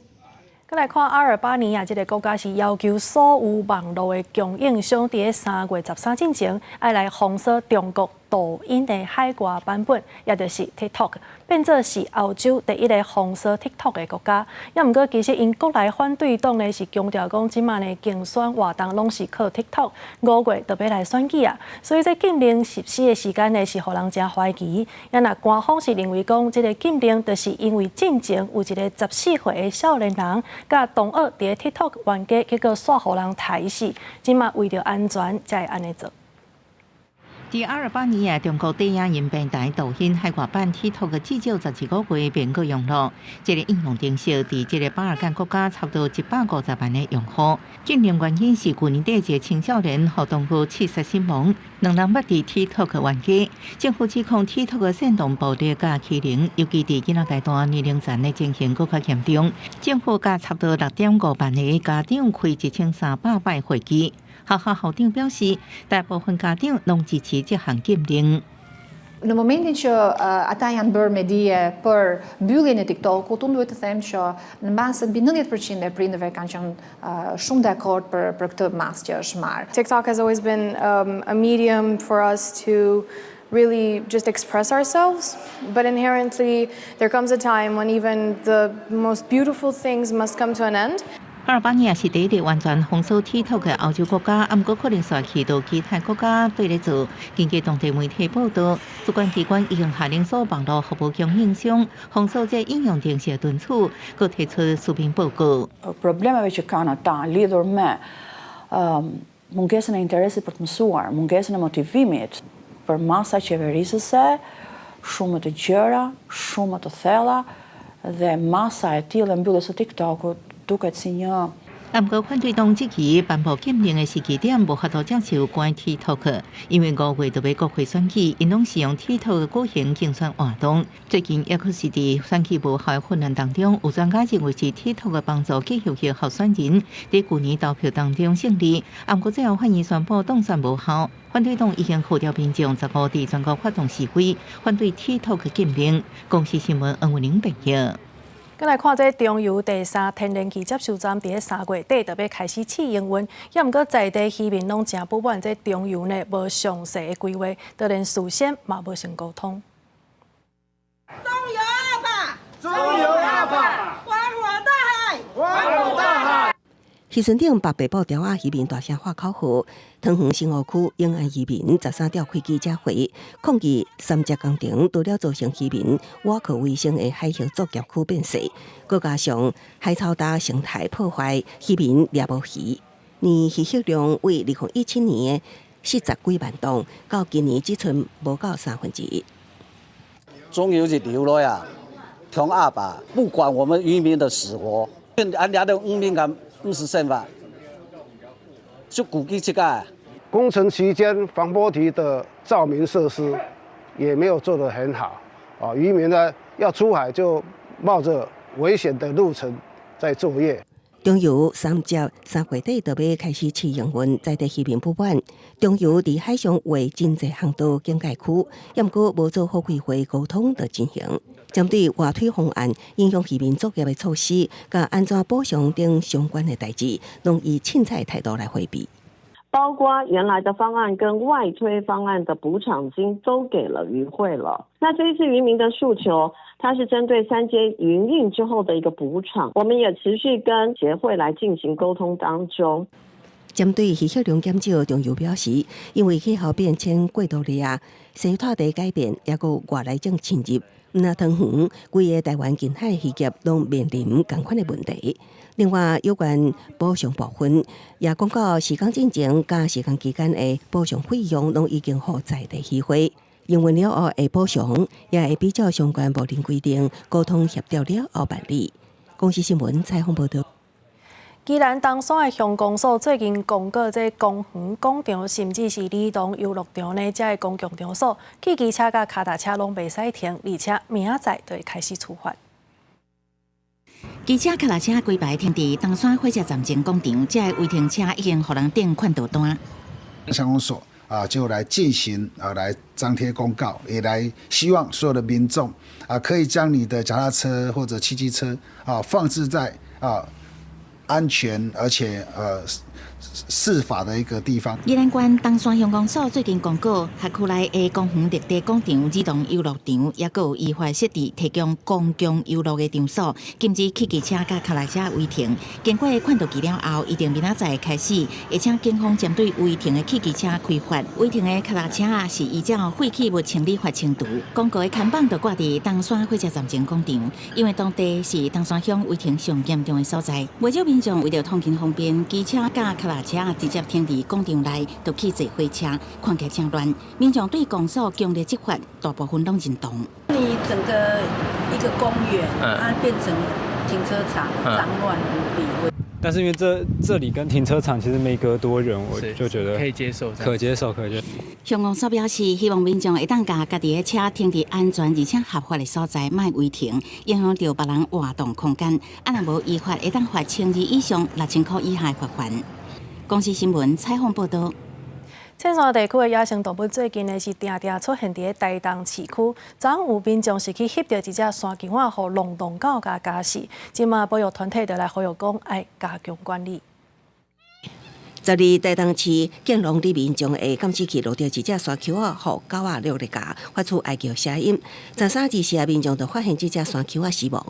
[SPEAKER 2] 閣來看阿爾巴尼亞這个國家是要求所有網路的供應商佇3月13進前，愛來封鎖中國抖音的海外版本，也就是 TikTok，變做是歐洲第一个封鎖 TikTok 的國家。也毋過其實𪜶國內反對黨呢是強調講，這馬的競選活動攏是靠 TikTok，5月就欲來選舉啊，所以這禁令實施的時間呢是予人誠懷疑。也若官方是認為講，這个禁令就是因為進前有一个14歲的少年人佮同學佇 TikTok 冤家，結果煞予人刣死，這馬為著安全才會按呢做。
[SPEAKER 1] 佇阿爾巴尼亞中國短影音平台抖音海外版 TikTok 至少12個月免閣用囉。這个應用程式佇這个巴爾幹國家差不多150萬个用戶。禁令原因是舊年底一个青少年予同學刺殺身亡，兩人捌佇 TikTok 冤家。政府指控 TikTok 煽動暴力佮欺凌，尤其佇囡仔階段年齡層的情形閣較嚴重。政府佮差不多6.5萬个家長開1300擺會議。學校校長表示，大部分家長攏支持這項禁令。
[SPEAKER 3] Në momentin që ata janë bërë me dije për mbylljen e TikTokut, unë duhet të them që në masën mbi 90% e prindërve kanë qenë shumë dakord për këtë masë që është marrë.
[SPEAKER 14] TikTok has always been a medium for us to really just express ourselves, but inherently there comes a time when even the most beautiful things must come to an end.
[SPEAKER 1] 阿爾巴尼亞是第一个完全封鎖 TikTok 的歐洲國家，毋過可能煞去到其他國家對咧做。根據當地媒體報道，主管機關已經下令所有網路服務供應商封鎖這應用程式存儲，閣提出書面報告。
[SPEAKER 15] Problemeve që kanë ata lidhur me mungesën e interesit për të mësuar, mungesën e motivimit për masa qeverisëse, shumë më të gjera, shumë më të thella dhe masa e tillë e mbylljes së TikTokut duket si një
[SPEAKER 1] 毋過反對黨質疑頒布禁令的時機點無法度接受關 TikTok，因為5月就欲國會選舉，𪜶攏是用 TikTok 舉行競選活動。最近猶閣是佇選舉無效的混亂當中，有專家認為是 TikTok 幫助極右翼候選人佇舊年投票當中勝利。毋過最後法院宣布當選無效，反對黨已經號召民眾15佇全國發動示威，反對 TikTok 禁令。公視新聞黃文玲編譯。
[SPEAKER 2] 閣來看這中油第三天然氣接收站，佇咧3月底就欲開始試營運，猶毋過在地漁民攏誠不滿，這中油呢無詳細的規劃，就連事先嘛無先溝通。
[SPEAKER 16] 中油阿爸，中油阿爸，還我大海，還我大海。
[SPEAKER 22] 漁船頂北北部牢仔漁民大聲喊口號，桃園新湖區永安漁民13點開記者會，抗議三接工程除了造成漁民倚靠維生的海域作業區變細，閣加上海草礁生態破壞，漁民掠無魚。年漁獲量為2017年的40幾萬噸，到今年只賰無夠1/3。
[SPEAKER 17] 中油是流落啊，窮阿爸不管我們漁民的死活，俺掠著漁民敢。毋是憲法，就估計這個
[SPEAKER 9] 工程期間，防波堤的照明設施也沒有做得很好，啊，漁民呢要出海就冒着危險的路程在作業。
[SPEAKER 22] 中油三接3月底就欲開始試營運，在地漁民不滿。中油佇海上畫真濟航道警戒區，猶毋過無做好規劃溝通就進行。針對外推方案影響漁民作業的措施，佮按怎補償等相關的代誌，攏以凊彩態度來迴避。
[SPEAKER 18] 包括原來的方案跟外推方案的補償金都給了漁會了。那這一次漁民的訴求，它是針對三接營運之後的一個補償，我們也持續跟協會來進行溝通當中。
[SPEAKER 22] 針對漁獲量減少，中油表示，因為氣候變遷過度熱，生態地改變，抑閣外來種侵入，毋但桃園規个台灣近海漁業攏面臨仝款的問題。另外，有關補償部分，也講到施工進前佮施工期間的補償費用，攏已經予在地漁會營運了後的補償，也會比照相關部門規定溝通協調了後辦理。公視新聞採訪報導。
[SPEAKER 2] 宜蘭東山的鄉公所最近公告，這公園廣場甚至是兒童遊樂場呢，這个公共場所，汽機車佮跤踏車攏袂使停，而且明仔載就會開始處罰。
[SPEAKER 19] 機車、跤踏車規排停佇東山火車站前廣場，這个違停車已經予人釘勸導單。
[SPEAKER 28] 鄉公所啊，就來進行啊，來張貼公告，也來希望所有的民眾啊，可以將你的腳踏車或者汽機車啊放置在啊安全而且適法的一個地方。
[SPEAKER 19] 宜蘭縣東山鄉公所最近公告，轄區內的公園綠地廣場、兒童遊樂場，抑閣有依法設置提供公共遊樂的場所，禁止汽機車佮跤踏車違停。經過勸導期了後，一定明仔載開始，會請警方針對違停的汽機車開罰。違停的跤踏車啊，是依照廢棄物清理法清除。公告的看板就掛佇東山火車站前廣場，因為當地是東山鄉違停上嚴重的所在。袂少民眾為著通勤方便，機車佮跤踏車直接停佇廣場內，就去坐火車，看起來真亂。民眾對公所強力執法，大部分攏認同。
[SPEAKER 4] 你整個一個公園，它變成停車場，髒亂無比。
[SPEAKER 5] 但是因為這裡跟停車場其實沒隔多遠，我就覺得
[SPEAKER 6] 可以接受，
[SPEAKER 5] 可接受，可接受。
[SPEAKER 19] 鄉公所表示，希望民眾會當共家己的車停佇安全而且合法的所在，莫違停，影響著別人活動空間。啊，若無依法，會當罰1200以上6000箍以下的罰款。公視新聞採訪報導。
[SPEAKER 2] 淺山地區的野生動物最近呢是定定出現佇咧台東市區，昨昏有民眾是去翕著一隻山丘仔，予浪蕩狗共咬死。這馬保育團體就來呼籲講，愛加強管理。
[SPEAKER 22] 10日台東市建隆里民眾的監視器錄著一隻山丘仔，予狗仔掠來咬，發出哀叫聲音。13、24啊，民眾就發現這隻山丘仔死亡。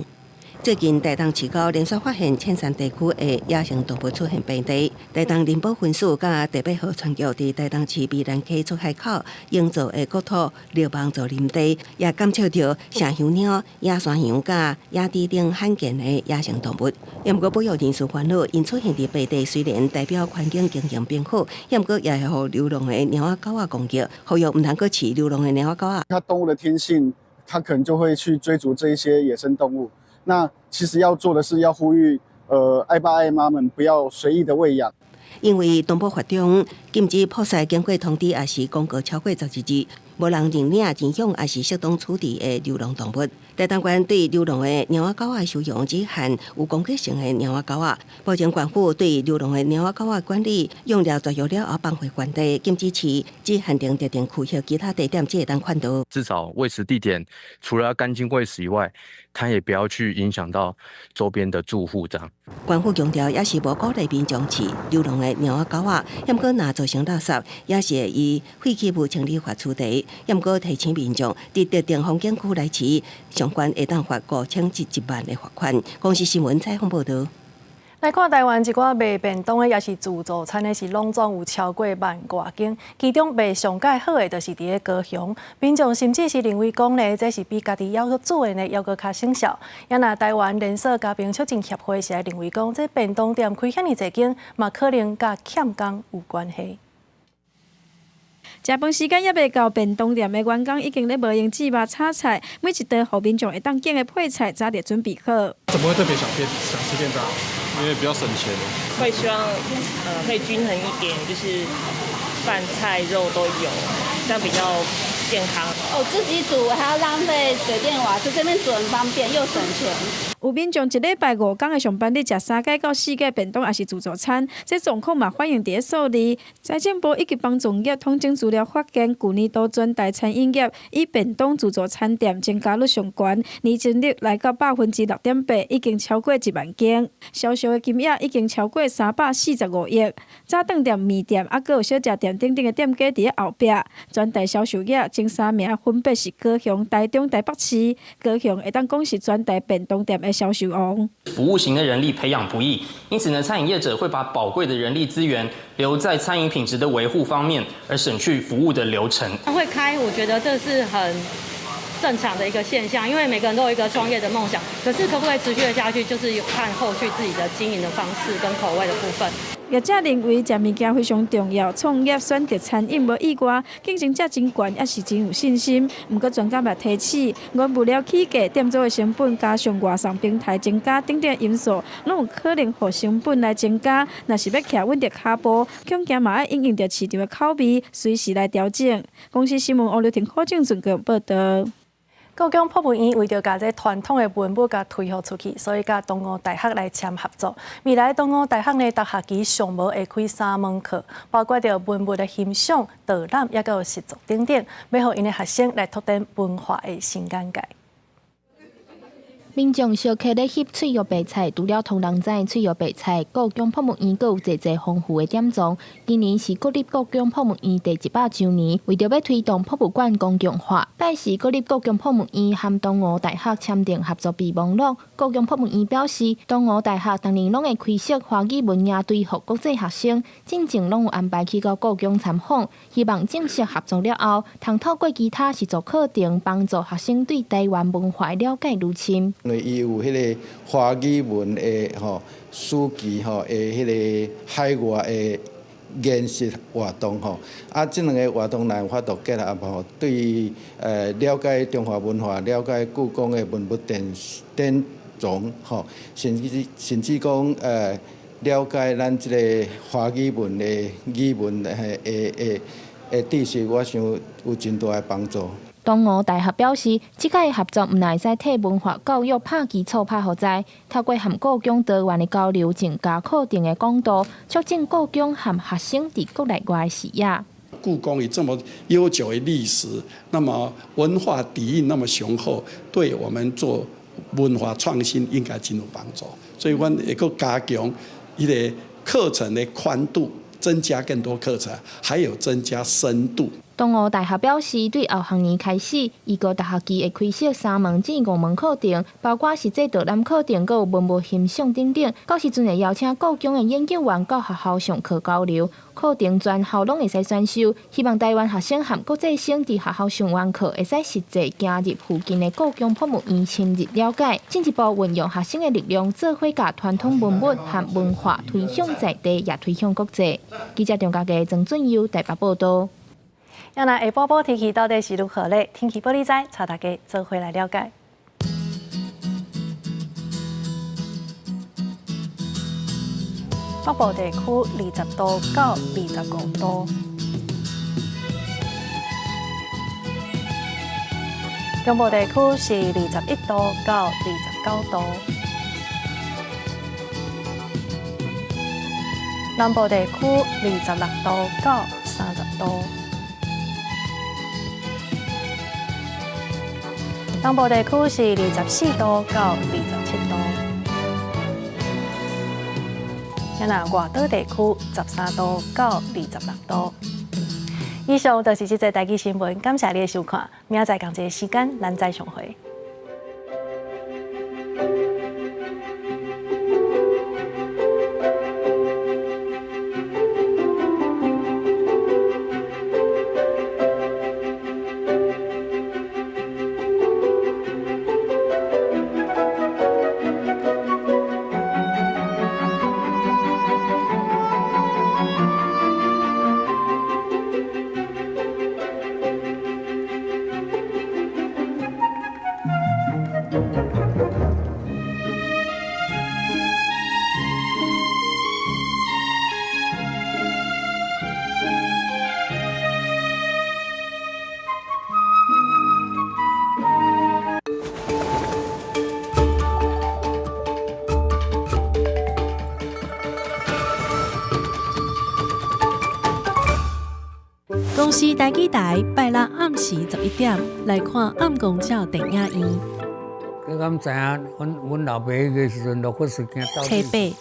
[SPEAKER 22] 最近台東市郊連續發現淺山地區的野生動物出現病例，台東林保分署佮第八號船局佇台東市美蘭溪出海口營造的國土綠網造林地，也監測著麝香貓、野山羊佮野豬等罕見的野生動物。毋過保育人士煩惱，𪜶出現佇白地雖然代表環境經營變好，毋過也會予流浪的貓仔狗仔攻擊，呼籲毋通閣飼流浪的貓仔狗仔。
[SPEAKER 12] 它動物的天性，它可能就會去追逐這一些野生動物。那其實要做的是要呼籲，愛爸愛媽們不要隨意的餵養。
[SPEAKER 22] 因為動保法中禁止撲殺經過通知抑是公告超過14日，無人認領、認養抑是適當處置的流浪動物。台東縣對流浪的貓仔狗仔收容只限有攻擊性的貓仔狗仔，目前縣府對流浪的貓仔狗仔管理用了絕育了後放回原地，禁止飼，只限定特定區域，其他地點只會當勸導。
[SPEAKER 20] 至少餵食地點除了要乾淨餵食以外，它也不要去影響到周邊的住戶。這樣。
[SPEAKER 22] 縣府強調，也是無鼓勵民眾飼流浪的貓仔狗仔，毋過若造成垃圾，也是會依廢棄物清理法處理。毋過提醒民眾，佇特定風景區來飼，上懸會當罰5000至1萬的罰款。公視新聞採訪報導。
[SPEAKER 2] 來看台灣一寡賣便當的，抑是自助餐的，是攏總有超過萬外間。其中賣上蓋好的，就是佇咧高雄。民眾甚至是認為講呢，這是比家己猶閣煮的呢，猶閣較省效。也若台灣連鎖加盟促進協會是來認為講，這便當店開遐爾濟間，嘛可能佮欠工有關係。
[SPEAKER 21] 食飯時間猶未到，便當店的員工已經咧無閒煮肉炒菜，每一道予民眾會當揀的配菜早就準備好。
[SPEAKER 23] 怎麼會特別想變想吃便當？
[SPEAKER 24] 因為比較省錢。
[SPEAKER 29] 會希望可以均衡一點，就是飯菜肉都有，這樣比較健康。
[SPEAKER 16] 哦，自己煮還要浪費水電瓦斯，這邊煮很方便又省錢。
[SPEAKER 21] 有民眾一禮拜5工的上班日，食三擺到四擺便當，抑是自助餐，這狀況嘛反映佇咧數字。財政部以及幫助業統整資料發現，舊年度全台餐飲業以便當自助餐店增加率上懸，年增率來到6.8%，已經超過1萬間，銷售的金額已經超過345億。早頓店、麵店，猶閣有小食店等等的店家佇咧後壁，全台銷售額前三名分別是高雄、台中、台北市。高雄會當講是全台便當店的銷售王。
[SPEAKER 30] 服務型的人力培養不易，因此呢，餐飲業者會把寶貴的人力資源留在餐飲品質的維護方面，而省去服務的流程。
[SPEAKER 31] 會開，我覺得這是很正常的一個現象，因為每個人都有一個創業的夢想，可是可不可以持續的下去，就是看後續自己的經營的方式跟口味的部分。
[SPEAKER 21] 業者認為食物件非常重要，創業選擇餐飲無意外，競爭者真懸，也是真有信心。毋過專家嘛提醒，原物料起價、店租的成本加上外送平台增加等等因素，攏有可能予成本來增加。若是欲徛穩佇跤步，恐驚嘛愛因應著市場的口味，隨時來調整。公視新聞王劉婷、柯正俊報導。
[SPEAKER 2] 故宮博物院為著共這傳統的文物共推予出去，所以佮東吳大學來簽合作。未來東吳大學呢，逐學期上無會開三門課，包括著文物的欣賞、導覽，抑閣有實作等等，欲予𪜶的學生來拓展文化的新眼界。
[SPEAKER 32] 民眾相客咧翕翠玉白菜，除了唐人知翠玉白菜，故宮博物院閣有濟濟豐富的典藏。今年是國立故宮博物院第100週年，為著欲推動博物館公共化，拜四國立故宮博物院和東吳大學簽訂合作備忘錄。故宮博物院表示，東吳大學逐年攏會開設華語文營隊予國際學生，進前攏有安排去到故宮參訪，希望正式合作了後，通透過其他實作課程，幫助學生對台灣文化了解愈深。
[SPEAKER 3] 因為伊有彼个華語文的吼書籍吼的彼个海外的研習活動吼，啊，這兩个活動若有法度結合吼，對了解中華文化、了解故宮的文物典典藏吼，甚至講了解咱這个華語文的語文的知識，我想有真大的幫助。
[SPEAKER 32] 東吳大學表示，這屆合作毋但會使替文化教育拍基礎、拍予知，透過和故宮多元的交流，增加課程的廣度，促進故宮和學生佇國內外的視野。
[SPEAKER 6] 故宮有這麼悠久的歷史，那麼文化底蘊那麼雄厚，對我們做文化創新應該真有幫助。所以，阮會閣加強伊个課程的寬度，增加更多課程，還有增加深度。
[SPEAKER 32] 東吳大學表示，對後學年開始，伊個逐學期會開設3門至5門課程，包括實際導覽課程，閣有文物欣賞等等。到時陣會邀請故宮的研究員到學校上課交流，課程全校攏會使選修。希望台灣學生和國際生佇學校上完課，會使實際行入附近的故宮博物院深入了解，進一步運用學生的力量，做伙共傳統文物和文化推向在地，也推向國際。記者張家傑、曾俊佑台北報道。
[SPEAKER 2] 啊，那下晡晡天氣到底是如何咧？天氣報你知，帶大家做伙來了解。北部地區20度到25度，中部地區是21度到29度，南部地區26度到30度。東部地區是24度到27度，啊，那外島地區13度到26度。以上就是這節台語新聞，感謝你的收看，明仔載仝這个時間，咱再相會。
[SPEAKER 7] 公視台語台拜六暗時11點來看《暗公鳥》電影院。
[SPEAKER 8] 你敢知影？阮阮老爸彼个時陣落骨事件。
[SPEAKER 7] 初八。